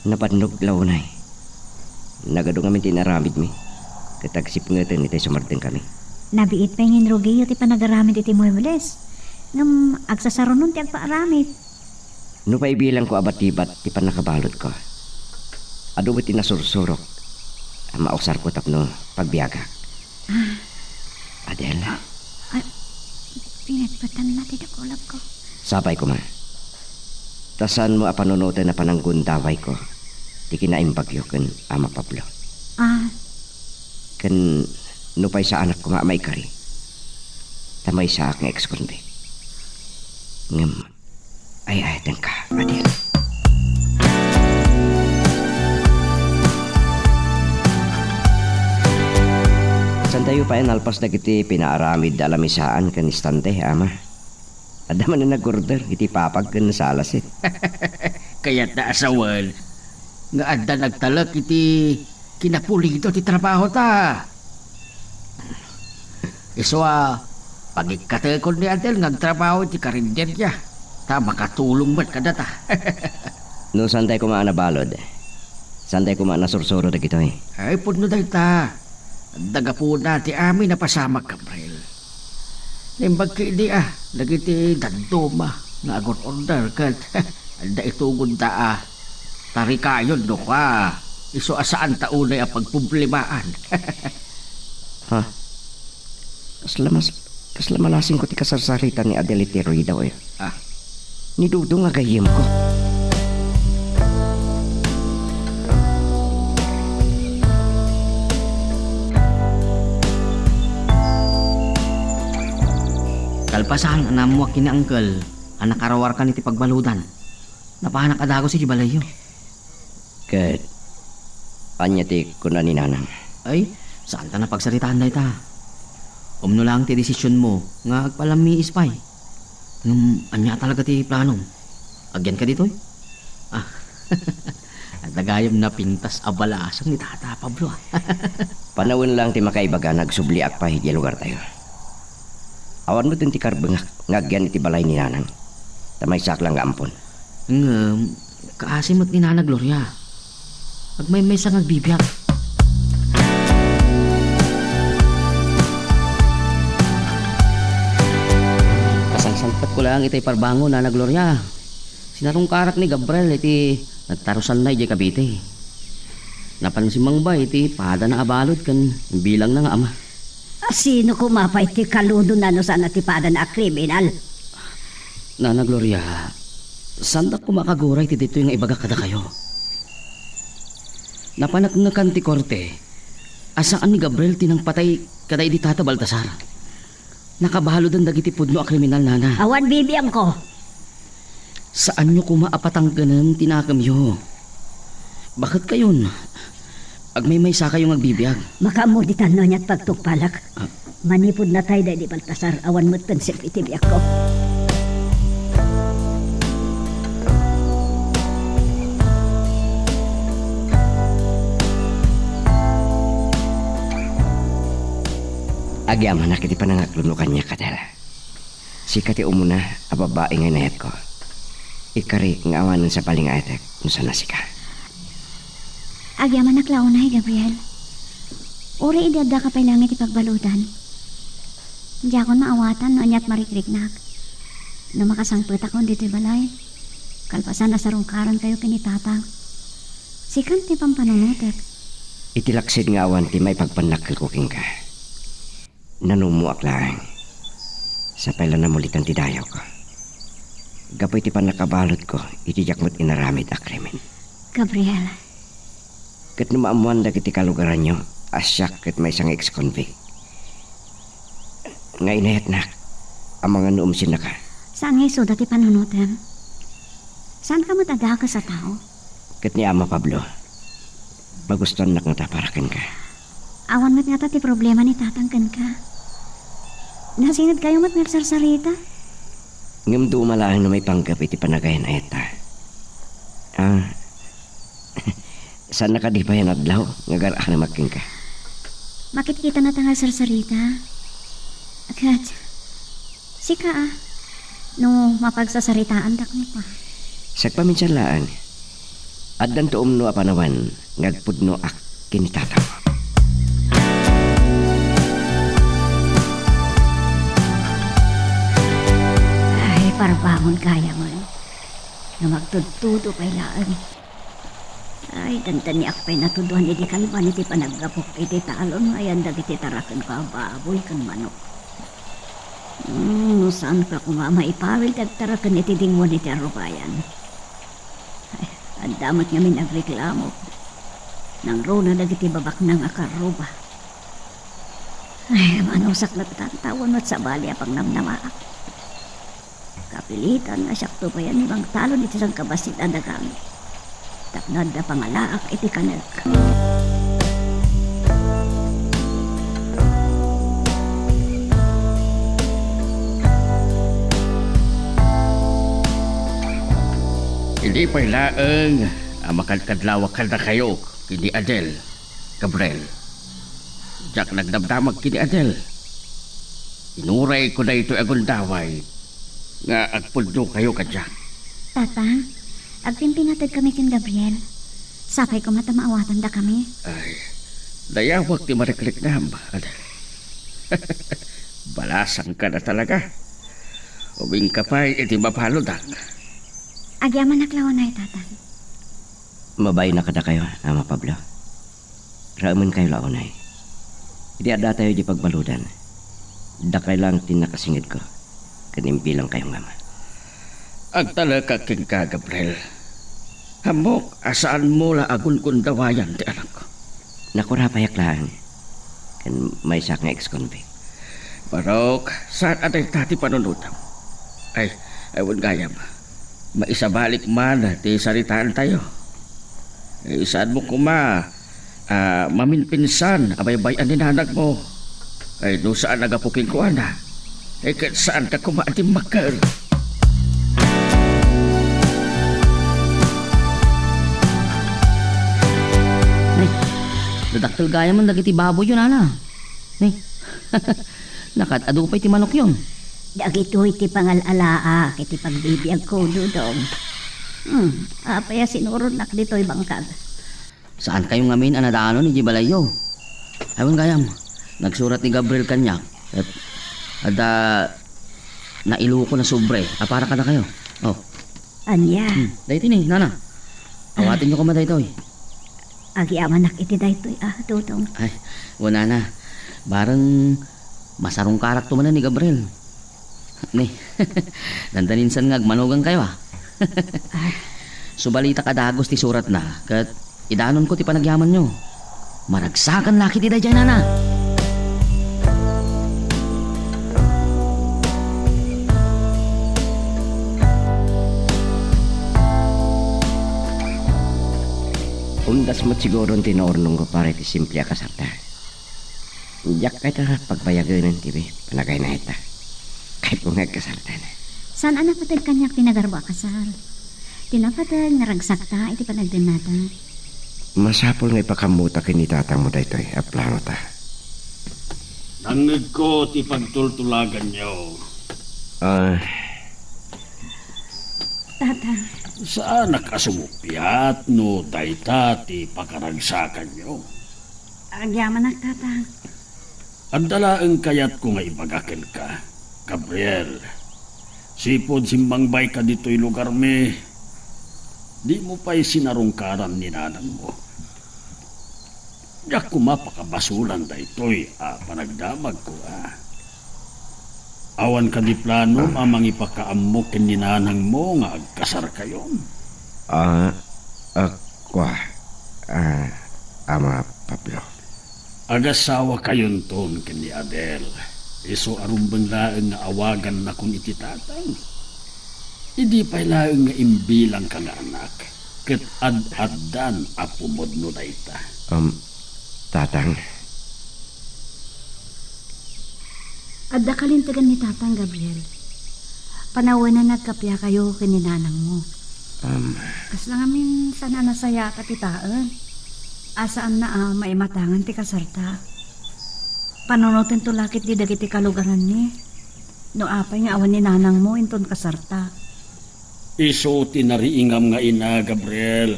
Nabannog la unay. Nagadu ngamin ti inaramidmi. Ket agsipngeten itay sumardeng kami. Nabiit pay nga inrugiyo ti panagaramid iti muebles. Ngem agsasarunon ti agpaaramid. Nupay ibilangko a batibat ti pannakabaludko, adu met ti nasursurok a mausarko tapno pagbiagak. Ah. Adel? Ah, ah, pinatpatanna ti dakulagko. Sapay koma. Ta saanmo a panunoten a pananggundawayko ti kinaimbagyo ken Ama Pablo. Ah. Ken nupay saanak koma a maikari, ta maysaak nga ex-convict. Ngem, ay-ayatenka, Adel. Saantayo pay a nalpas dagiti pinaaramid a lamisaan ken istante, Ama. Adda manen nag-order iti papag ken salasit. Kayatna a sawen nga adda nagtalek iti kinapulido ti trabahota. Isu a pagikkatekon ni Adel nga agtrabaho iti karinderya, ta makatulong met kadata. No saantay koma a nabalud, saantay koma a nasursuro dagitoy. Ay, pudno dayta. Adda gapuna ti amin a pasamak, Gabriel. Naimbag ketdi a dagiti dadduma nga agur-order ket adda itugod da a tarikayon no kua, isu a saanta unay a pagproblemaen. Ha? Kasla mas-, kasla malasingko ti kasarsarita ni Adel iti ruidaw, eh. Ah. Ni Dudong a gayyemko. Kalpasan a naammoak ken ni Uncle a nakaruarkan iti pagbaludan, napanak a dagus iti balayyo. Ket ania ti kuna ni Nanang? Ay, saan ta napagsaritaan dayta. Umno lang ti desisionmo nga agpalammiis pay. Ngem ania talaga ti planom? Agyan ka ditoy? Ah, adda gayam napintas a balasang ni Tata Pablo, ah. Panawen lang ti makaibaga nga agsubliak pay idiay lugartayo. Awan met ti karbengak nga agyan iti balay ni Nanang. Ta maysaak lang nga ampon. Ngem, kaasi met ni Nana Gloria. Agmaymaysa nga agbibiag. Kasangsalpatko laeng itay parbangon, Nana Gloria. Sinarungkarak ni Gabriel iti nagtarusanna idiay Cavite. Napan si Mangbay iti padana a balud ken imbilangna nga ama. A, sino koma pay ti kaludonna no saan a ti padana a kriminal? Nana Gloria, saandak koma a kaguray ti ditoy nga ibagak kadakayo. Napaneknekan ti korte a saan ni Gabriel ti nangpatay kadaidi Tata Baltasar. Nakabaludan dagiti pudno a kriminal, Nana. Awan bibiangko. Saanyo koma a patangkenen ti nakemyo. Baket kayon, agmaymaysakayo nga agbibiag. Makaammo ditan no aniat pagtungpalak. Ah. Manipud natay daydi Baltasar, awan met pensel iti biagko. Agyamanak iti panangaklono kaniak, Adel. Sika ti umuna a babai nga inayatko. Ikari nga awanen sabali nga ayatek no saan a sika. Agyamanak la unay, Gabriel. Uray idi addaka pay laeng iti pagbaludan, diakon maawatan no aniat marikriknak. No makasangpetakon ditoy balay, kalpasan a sarungkarankayo ken ni Tatang, sikan ti pampanunotek. Iti laksid nga awan ti maipagpannakkelko kenka. Nanumoak laeng. Sapay la namulitan ti dayawko. Gapu iti pannakabaludko iti diak met inaramid a krimen. Gabriel. Ket no maammoan dagiti kalugaranyo a siak ket maysa nga ex-convict nga inayatnak a mangan no umsennaka. Saan nga isuda ti panunotem? Saanka met a dakes a tao? Ket ni Ama Pablo, magustuannak ngata para kenka. Awan met ngata ti problema ni Tatang kenka. Nasingedkayo met nga agsarsarita. Ngem duma laeng no maipanggep iti panagayan-ayatta. Ah, saan a kadi pay a nadlaw nga agar-aramidak kenka. Makitkitanata nga agsarsarita. Ket sika, a, no mapagsasaritaandak met, a. Sagpaminsan laeng, addanto umno a panawen nga agpudnoak ken ni Tatang. Ay, parbangon gayamen. Ngem agtudtudo pay laeng. Ay, dandaniak pay natudoan idi kalman iti panaggapuk iti talon nga ayan dagiti tarakenko a baboy ken manok. Hmm, no saanka koma a maipawil ti agtaraken iti dingon iti arrubayan. Ay, adda met ngamin agreklamo. Nangruna dagiti babaknang a karruba. Ay, manusak latta, ta awan met sabali a pangnamnamaak. Kapilitan nga siakto pay a mangtalon iti sangkabassit a dagami. Tapno adda pangalaak iti kanek. Idi pay laeng a makadkadlawak kadakayo ken ni Adel, Gabriel. Diak nagdamdamag ken ni Adel. Inurayko daytoy a gundaway nga agpudnokayo kaniak. Tata, agpimpinateg kami ken Gabriel. Sapay koma ta maawatandakami. Ay, dayawek ti marikriknam, Adel. Balasangka na talaga. Ubingka pay iti mabaludak. Agyamanak la unay, Tata. Mabain a kadakayo, Ama Pablo. Raemenkayo la unay. Idi addatayo idiay pagbaludan, dakay laeng ti nakasingedko ken imbilangkayo nga ama. Agtalekak kenka, Gabriel. Ammok a saanmo la a gungundawayan ti anakko. Nakurapayak laeng ken maysak nga ex-convict. Barok, saan a dayta ti panunotam. Ay, ay, wen gayam. Maisabalik man ti saritaantayo. Eh, saanmo koma Ah, maminpinsan a baybay-an ni nanangmo. Ay, no saan a gapu kenkuana, ay, ket saanka koma a dimmakkel. Ay, dadakkel gayam dagiti baboyyo, nana. Ni, nakat-adu pay ti manokyon. Dagitoy ti pangal-alaak iti pagbibiagko, Dodong. Hmm, apay a sinuronak ditoy bangkag? Saankayo ngamin a nadanon idiay balayyo? Ay, wen gayam, nagsurat ni Gabriel kaniak, ket adda nailukon a sobre a para kadakayo. Oh. Ania? Hmm, daytoy ni, nana. Awatenyo koma daytoy. Agyamanak iti daytoy, ah, Dodong. Ay, wen, nana. Bareng masarungkarakto manen ni Gabriel. Ni, dandaninsan nga agmanugankayo, ah. Ah. Subalitak a dagus ti suratna, ket idanonko ti panagyamanyo. Maragsakan la ketdi daydiay, nana. Undas met siguro ti naurnongko para iti simple a kasarta. Diak kayat a pagbayagenen ti panagaynayatta. Kayatko nga agkasarta. Saan a napateg kaniak ti nagarbo a kasar. Ti napateg, naragsakta iti panagdennata. Masapul nga ipakammota ken ni tatangmo daytoy a planota. Nangngegko ti pagtultulaganyo. Ah. Tatang. Saanak a sumuppiat no dayta ti pakaragsakanyo. Agyamanak, Tatang. Adda laeng kayatko nga ibaga kenka, Gabriel. Sipud simmangbayka ditoy lugarmi, dimo pay sinarungkaran ni nanangmo. Diak koma pakabasolan daytoy a panagdamagko, a. Awan kadi planom a mangipakaammo ken ni nanangmo nga agkasarkayon? Ah, ah, kua, ah, Ama Pablo. Agasawakayonton ken ni Adel. Isu a rumbeng laeng nga awagannakon iti tatang. Idi pay laeng nga imbilangka nga anak, ket ad-addan a pumudno dayta. Um, Tatang. Adda kalintegan ni Tatang, Gabriel. Panawen a nagkappiakayo ken ni nanangmo. Um. Kasla ngamin saan a nasayaat a kitaen. A saanna a maimatangan ti kasarta. Panunotento la ketdi dagiti kalugaranmi. No apay nga awan ni nanangmo inton kasarta. Isu ti nariingam nga ina, Gabriel.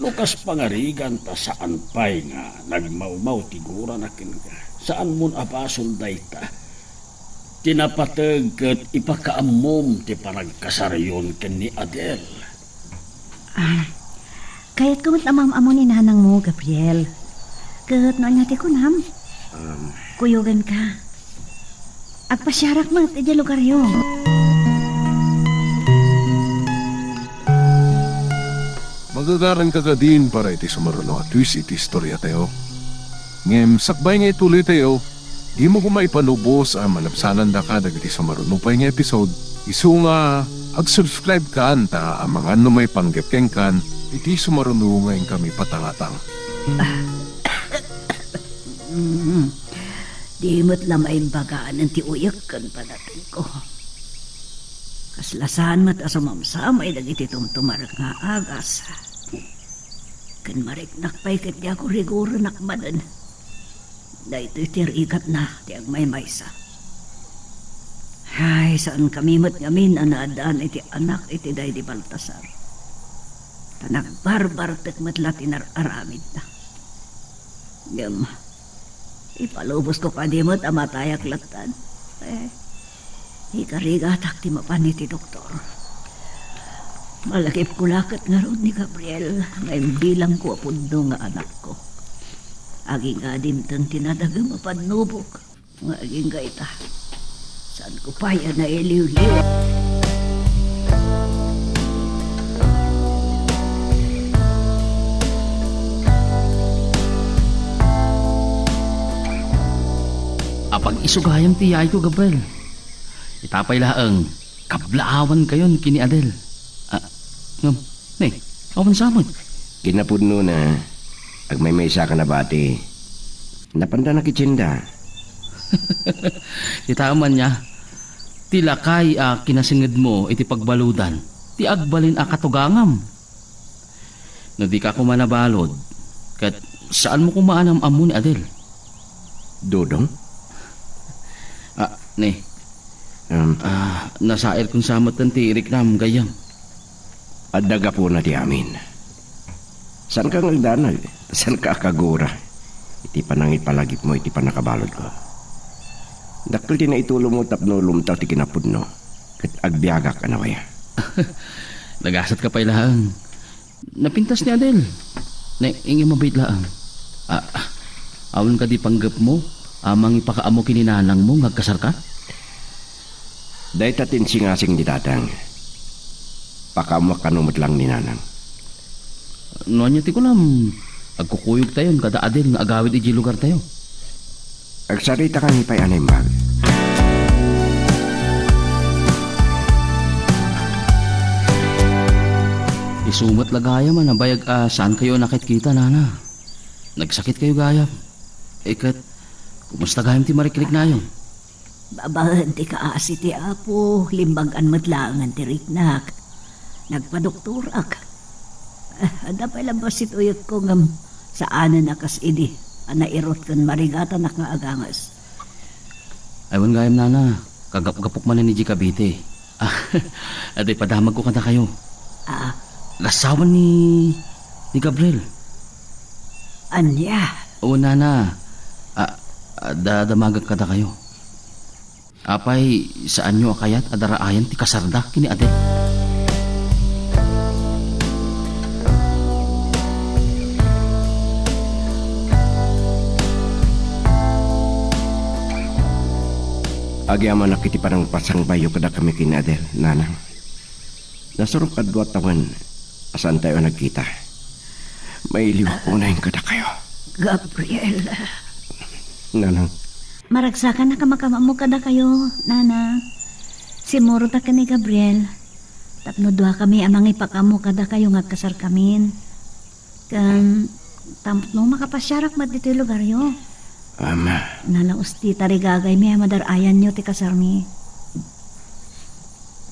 No kas pangarigan ta saan pay nga nagmawmaw ti gurana kenka, saanmon a basol dayta. Ti napateg ket ipakaammom ti panagkasaryon ken ni Adel. Ah, kayatko met a maam-ammo ni nanangmo, Gabriel. Ket no ania ti kunam, um, kuyoganka. Agpasiarak met idiay lugaryo. Magagaranka kadin para iti sumaruno a twist iti istoriatayo. Ngem sakbay nga ituloytayo, dimo koma ipanubos a malabsanandaka dagiti sumaruno pay nga episode, isu nga ag-subscribe kan ta amangan no maipanggep kenkan iti sumaruno nga inkami patangatang. Mm. Di met la maimbaganen ti uyek ken panatengko. Kasla saan met a sumamsamay dagiti tumtumarek nga agas. Ken mariknak pay ket diak rigurenak manen. Daytoy ti rigatna ti agmaymaysa. Ay, saankami met ngamin a naaddaan iti anak iti daydi Baltasar. Ta nagbarbartek met la ti nar-aramidna. Ngem, ipalubosko kadi met a matayak lattan. Eh, ikarigatak ti mapan iti doktor. Malagipko la ket ngarud ni Gabriel nga imbilangko a pudno nga anakko. Agingga dimteng ti nadagem a pannubok. Nga agingga ita, saanko pay a nailiwliw. Apag-isu gayam ti yaayko, Gabriel. Ita pay laeng, kablaawankayon ken ni Adel. Ah, ngem, ne, awan sa met. Kinapudnona, Agmaymaysa ka na bati. Napanda nakitsinda. Ti tama ania, ti lakay a kinasingedmo iti pagbaludan, ti agbalin a katugangam. No dika koma nabalud, ket saanmo koma a nam-ammo ni Adel. Dodong? Ah, ne. Um, Ah, nasairkon sa metten ti riknam, gayyem. Adda gapuna ti amin. Saanka nga agdanag, saanka a kagura iti panangipalagipmo iti pannakabaludko. Dakkel ti naitulommo tapno lumtaw ti kinapudno, ket agbiagak a nawaya. Nagasatka pay laeng. Napintas ni Adel. Ne, ingem mabait laeng. Ah, awan kadi panggepmo a mangipakaammo ken ni nanangmo nga agkasarka? Dayta ti insingasing ni Tatang. Pakaammoak kano met laeng ni Nanang. No ania ti kunam, agkukuyogtayon kada Adel nga agawid idiay lugartayo. Agsarita kami pay a naimbag. Isu met la gayam a nabayag a saankayo a nakitkita, Nana. Nagsakitkayo gayam. Eh, ket, kumusta gayam ti marikriknayon? Babaen ti kaasi ti Apo, limbagan met laengen ti riknak. Nagpadoktorak. Ah, adda pay la bassit uyekko ngem saanen a kas idi a nairut ken marigatanak nga aganges. Ay, wen gayam, Nana, kagapgapok manen idiay Cavite. Ah, adda ipadamagko kadakayo. Ah. Lasawen ni, ni Gabriel. Ania? O, Nana, ah, adda damagek kadakayo. Apay, saanyo a kayat a daraayan ti kasarda ken ni Adel? Agyamanak iti panangpasangbayo kadakami ken ni Adel, Nanang. Nasurok a dua tawen a saantayo a nagkita. Mailiwak unay kadakayo. Gabriel. Nanang. Maragsakan a makaammo kadakayo, Nana. Simmurotak ken ni Gabriel. Tapno duakami a mangipakaammo kadakayo nga agkasarkamin. Ken, tapno makapasiarak met ditoy lugaryo. Ama. Nalaus ti tarigagaymi a madar-ayanyo ti kasarmi.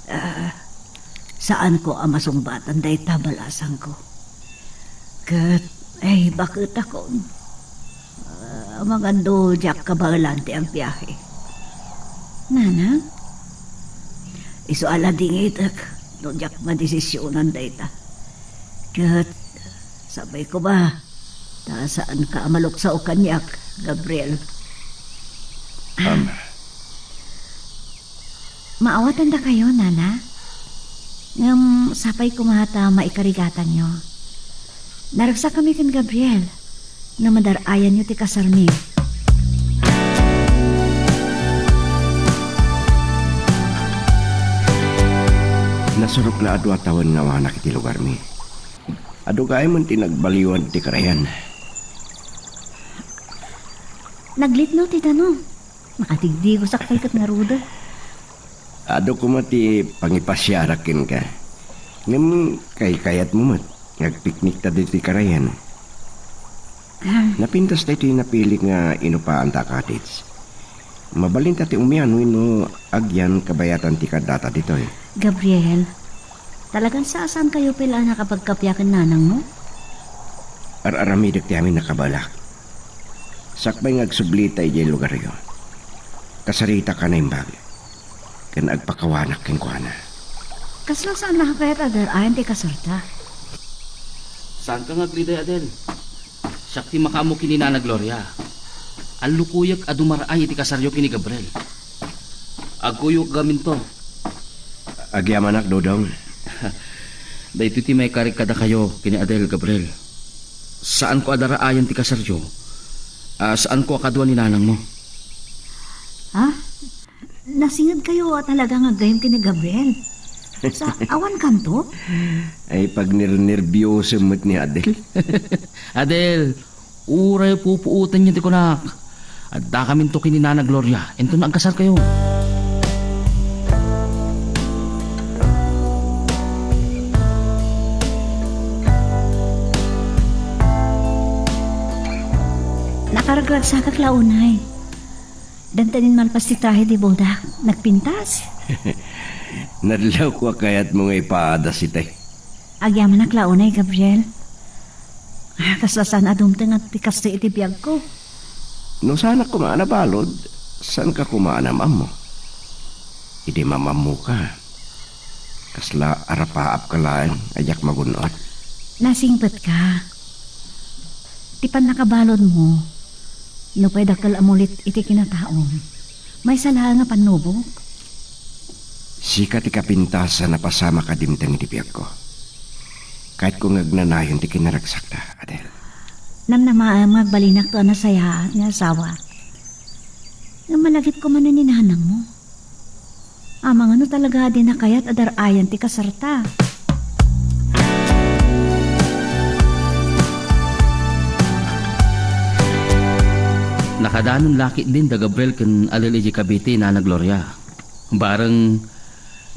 Ah, saanko a masungbatan dayta balasangko. Ket, ay, baketakon. Ah, amangan no diak kabaelan ti agbiahe. Nana? Isu a ladingitek no diak madesisionan dayta. Ket, sapay koma, ta saanka a maluksaw kaniak, Gabriel. Ah. Ama. Maawatandakayo, Nana. Ngem sapay koma ta maikarigatanyo. Naragsakami ken Gabriel no madar-ayanyo ti kasarmi. Nasurok la a dua tawen nga awanak iti lugarmi. Adu gayam ti nagbaliwan ti karayan. Naglitno ti danum. Nakadigdigosak pay ket ngaruden. Adu koma ti pangipasiarak kenka. Ngem kaykayatmo met nga agpiknikta ditoy karayan. Ah. Napintas daytoy napilik nga inupaanta a cottage. Mabalinta ti umian wenno agyan kabayatan ti kaddata ditoy. Gabriel, talagan saan kayo pay la a nakapagkappia ken nanangmo? Ar-aramidek ti amin a kabaelak. Sakbay nga agsublita idiay lugaryo, kasaritak a naimbag ken agpakawanak kenkuana. Kasla saan a kayat a dar-ayan ti kasarta? Saanka nga agliday, Adel. Siak ti makaammo ken ni Nana Gloria. Allukuyek a dumar-ay iti kasaryo ken ni Gabriel. Agkuyogkaminto. Agyamanak, Dodong. Daytoy ti maikarik kadakayo ken ni Adel, Gabriel. Saanko a daraayan ti kasaryo. Ah, saanko a kadua ni nanangmo. Ha? Nasinged kayo a talaga nga aggayem ken ni Gabriel. Sa awan kanto? Ay, pagnernerbiosem met ni Adel. Adel, uray pupuotenyo ti kunak. Addakaminto ken ni Nana Gloria, inton agkasarkayo. Nakaragragsakak la unay. Dantanin malpas ti trahe di boda. Nagpintas? Nadlawko a kayatmo nga ipaadas itay. Agyamanak la unay, Gabriel. Ah, kasla saan a dumteng ti kastoy iti biagko. No saanak koma a nabalud, saanka koma a nam-ammo. Idi mam-ammoka, kasla arapaapka laeng a diak magun-od. Nasingpetka. Ti pannakabaludmo, nupay dakkel a mulit iti kinataom, maysa laeng a pannubok. Sika ti kapintasan a pasamak a dimteng iti biagko. Kayatko nga agnanayon ti kinaragsakta, Adel. Namnamaem nga agbalinakto a nasayaat nga asawa. Ngem malagipko manen ni nanangmo. Amangan no talaga a di nakayat a dar-ayan ti kasarta. Nakadanon la ketdin da Gabriel ken Adel idiay Cavite, Nana Gloria. Bareng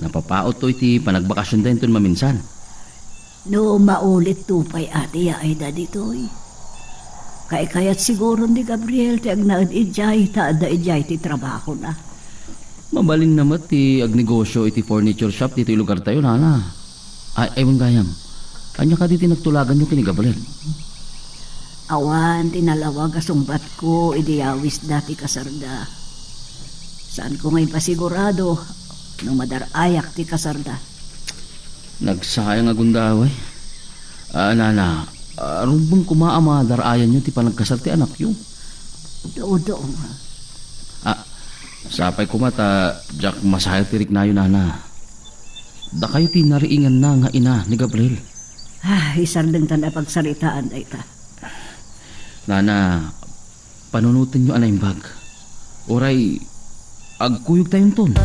napapautto iti panagbakasionda inton maminsan. No maulitto pay a ti yaayda ditoy, kaykayat siguron ni Gabriel ti agnaed idiay ta adda idiay ti trabahona. Mabalinna met ti agnegosio iti furniture shop ditoy lugartayo, Nana. Ay, ay, wen gayam. Ania kadi ti nagtulaganyo ken ni Gabriel? Awan ti nalawag a sungbatko idi yawisda ti kasarda. Saanko nga impasigurado no madar-ayak ti kasarda. Nagsayang a gundaway. Ah, Nana, ah, rumbeng koma a madar-ayanyo ti panagkasar ti anakyo. Dodong. Ah, sapay koma ta diak masayaat ti riknayo, Nana. Dakayo ti nariinganna nga ina ni Gabriel. Ah, isardengtan a pagsaritaan dayta. Nana, panunotenyo a naimbag. Uray, agkuyogtayonton.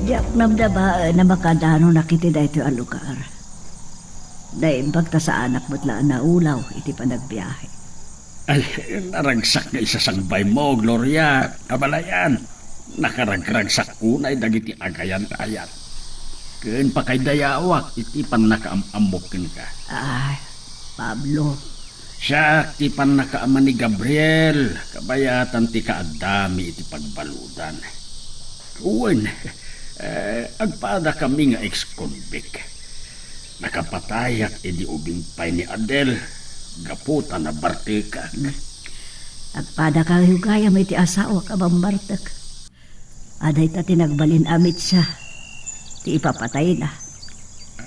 Diak namnamaen a makadanonak iti daytoy a lugar. Naimbag ta saanak met la a naulaw iti panagbiahe. Ay, naragsak nga isasangbaymo, Gloria. Abalayan, nakaragragsakko unay dagiti agayan-ayan. Ken pakaydayawak iti pannakaam-ammok kenka. Ay, Pablo. Siak ti pannakaamman ni Gabriel, kabayatan ti kaaddami iti pagbaludan. Wen, eh, agpadakami nga ex-convict. Nakapatayak idi ubing pay ni Adel gapu ta nabartekak. Agpadakayo gayam iti asawak a bambartek. Adayta ti nagbalin a mitsa ti ipapatayna.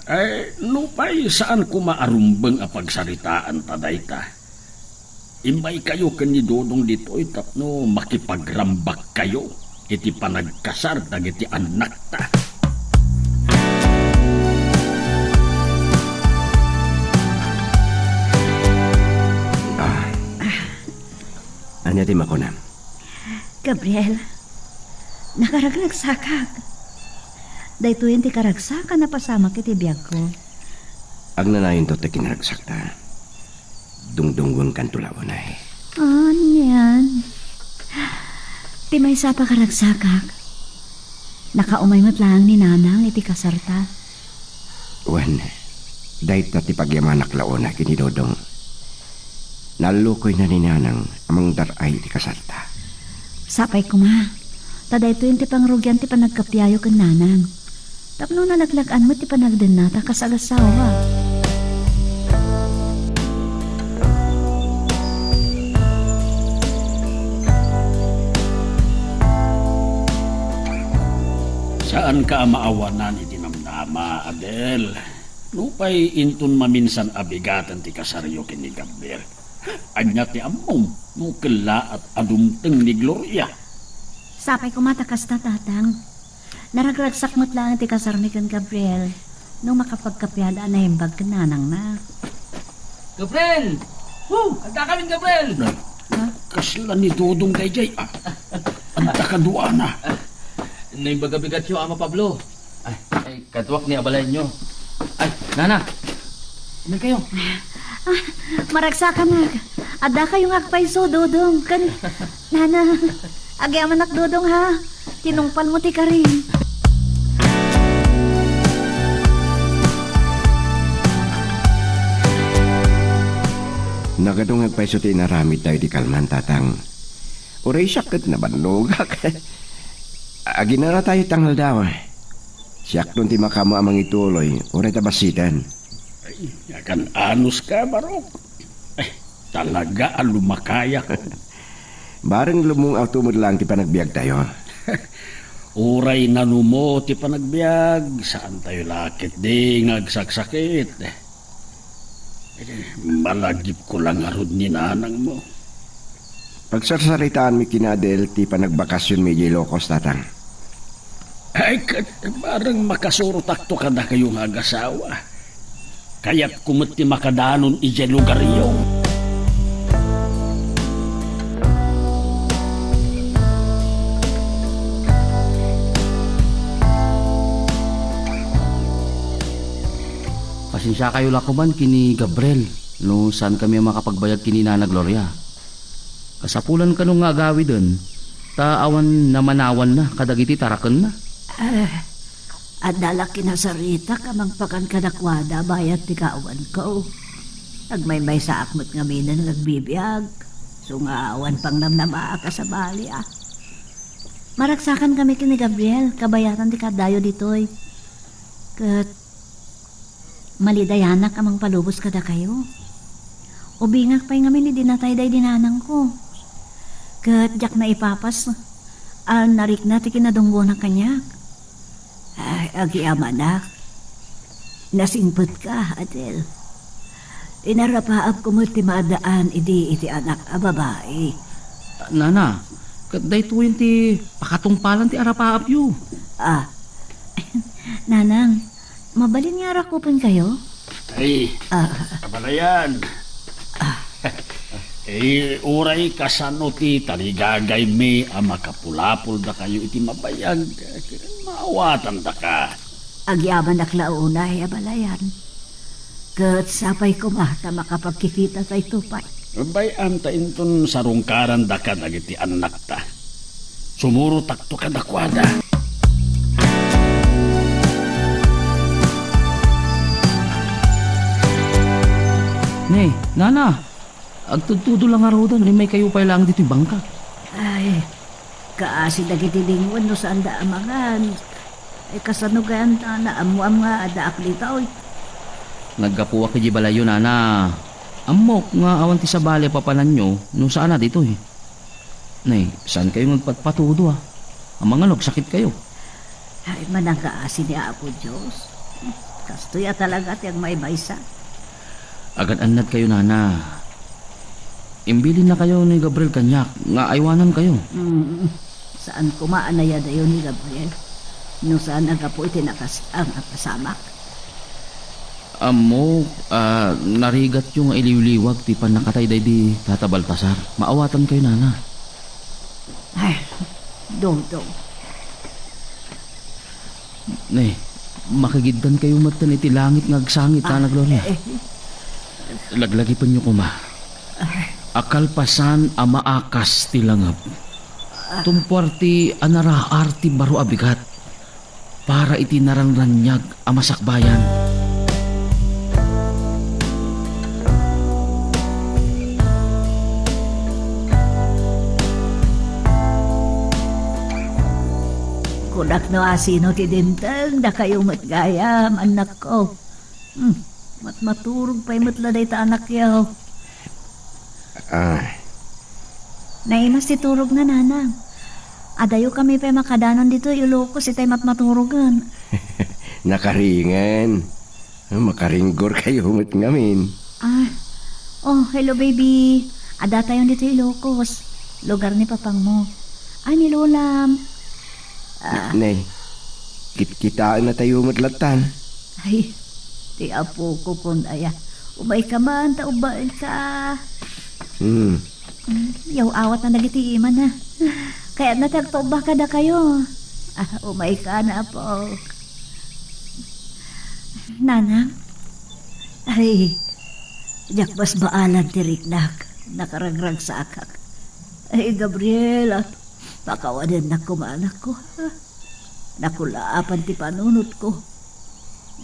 Eh, nupay saan koma a rumbeng a pagsaritaan ta dayta. Immaykayo ken ni Dodong ditoy tapno makipagrambakkayo iti panagkasar dagiti annakta. Ah. Ania ti makunam? Gabriel, nakaragragsakak. Daytoyen ti karagsakan a pasamak iti biagko. Agnanayonto ti kinaragsakta. Dungdungonkanto la unay. Anian? Ti maysa a pakaragsakak, nakaumay met laeng ni Nanang iti kasarta. Wen, dayta ti pagyamanak la unay ken ni Dodong. Nallukoyna ni Nanang a mangdar-ay iti kasarta. Sapay koma, ta daytoyen ti pangrugian ti panagkappiayo ken Nanang. Tapno nalaglag-an met ti panagdennata kas agassawa. Saanka a maawanan iti namnama, Adel. Nupay inton maminsan a bigaten ti kasaryo ken ni Gabriel, ania ti ammom no kellaat a dumteng ni Gloria? Sapay koma ta kasta, Tatang. Naragragsak met laeng ti kasarmi ken Gabriel no makapagkapiada a naimbag ken nanangna. Gabriel! Hu! Adda kamin, Gabriel! Na, kasla ni Dodong daydiay, ah. Adda kaduana. Naimbag a bigatyo, Ama Pablo. Ay, ay, kaduak ni abalayanyo. Ay, Nana! Umay kayo. Ah, maragsakanak. Adda kayo nga agpayso, Dodong. Kan, Nana, agyamanak, Dodong, ha? Tinungpalmo ti karim. Nagadungag pay isu ti inaramidtayo iti kalman, Tatang. Uray siak ket nabannogak. Aginana tayo ti aldaw. Siakton ti makaammo a mangituloy, uray ta bassiten. Ay, agan-anos ka, Barok. Eh, talaga a lumakayak. Bareng lumungaw to met laeng ti panagbiagtayo. Uray nanumo ti panagbiag, saantayo la ketdi nga agsaksakit. Eh, malagipko la ngarud ni nanangmo. Pagsarsaritaanmi ken ni Adel ti panagbakasionmi idiay Ilocos, Tatang. Ay, ket bareng makasurotakto kadakayo nga agasawa. Kayatko met ti makadanon idiay lugaryo. Pasensiakayo la koman ken ni Gabriel no saankami a makapagbayag ken ni Nana Gloria. Kasapulan kano nga agawiden, ta awan namanawanna kadagiti tarakenna. Eh, adda la kinasaritak a mangpakan kadakuada bayat ti kawanko. Nagmaymaysaak met ngaminen nga agbibiag, isu nga awan pangnamnamaak a sabali a. Maragsakankami ken ni Gabriel, kabayatan ti kaaddayo ditoy. Ket malidayanak a mangpalubos kadakayo. Ubingak pay ngamin idi natay daydi nanangko. Ket diak naipapas a narikna ti kinadunggonak kaniak. Ay, agyamanak. Nasingpetka, Adel. Inarapaapko met ti maadaan idi iti anak a babai. Nana, ket daytoyen ti pakatungpalan ti arapaapyo. Ah. Nanang, mabalin nga arakupenkayo? Ay, Ah. Abalayan. Ah. Eh, uray kasano ti tarigagaymi a makapulapol dakayo iti mabayag, maawatandaka. Agyamanak la unay, Abalayan. Ket sapay koma ta makapagkikita tayto pay. Bay-am ta inton sarungkarandaka dagiti annakta. Sumurotakto kadakuada. Ne, nana, agtudtudo la ngaruden, immay kayo pay laeng ditoy bangka. Ay, kaasi dagiti linguen no saanda a mangan. Ay, kasano gayam ta naammoam nga addaak ditoy? Naggapuak idiay balayyo, nana. Ammok nga awan ti sabali a papananyo no saan a ditoy. Ne, saankayo nga agpatpatudo, a. Amangan no agsakitkayo. Ay, manangkaasi ni Apo Dios. Kastoy a talaga ti agmaymaysa. Agad-annadkayo, nana. Imbilinnakayo ni Gabriel kaniak nga aywanankayo. Mm, saan koma a nayadayo ni Gabriel no saan a gapu iti nakas-, ang napasamak. Ammok a narigatyo nga iliwliwag ti pannakatay daydi Tata Baltasar. Maawatankayo, nana. Ay, Dodong. Ne, makigiddankayo metten iti langit nga agsangit, Nana Gloria. Eh. Laglagipenyo koma. A kalpasan a maakas ti langep, tumpuar ti a naraar ti baro a bigat para iti narangraniag a masakbayan. Kunak no asino ti dimteng, dakayo met gayam, annakko. Hmm, matmaturog pay met la dayta anakyo. Ah. Naimas ti turogna, nanang. Adayokami pay makadanon ditoy Ilocos itay matmaturogen. Nakaringen. Makaringgorkayo met ngamin. Ah. Oh, hello, baby. Adatayon ditoy Ilocos. Lugar ni papangmo. Ay, ni lolam. Ah. Nay, kitkitaennatayo met lattan. Ay, ti apoko kun aya. Umayka man, ta ubbaenka. Hmm. Hmm, yaw-awatna dagiti imanna. Kayatna ti agpaubba kadakayo. Ah, umayka, apo. Nanang? Ay, diak basbaalan ti riknak. Nakaragragsakak. Ay, Gabriel, ah, Pakawadennak koma, anakko, ha? Nakulaapan ti panunotko.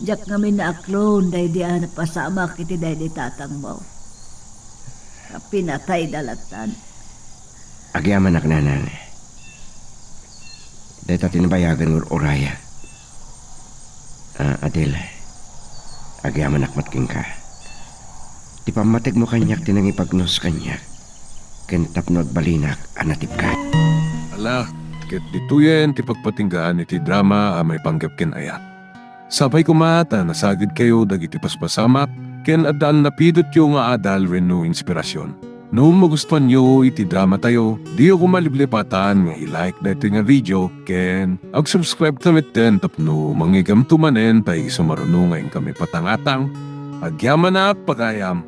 Diak ngamin naaklon daydi a napasamak iti daydi tatangmo. Pinatayda lattan. Agyamanak, nanang. Dayta ti nabayagan nga ur-urayak. Ah, Adel, agyamanak met kenka. Ti pammategmo kaniak ti nangipagnos kaniak, ken tapno agbalinak a natibka. Ala, ket ditoyen ti pagpatinggaan iti drama a maipanggep ken ayat. Sapay koma ta nasagidkayo dagiti paspasamak ken adda a napidotyo nga adal wenno inspirasyon. No magustuanyo iti dramatayo, diyo koma liplipatan nga i-like daytoy nga video ken ag-subscribe ta metten tapno mangngeggamto manen ta isu maruno nga inkami patangatang. Agyamanak, pagayam!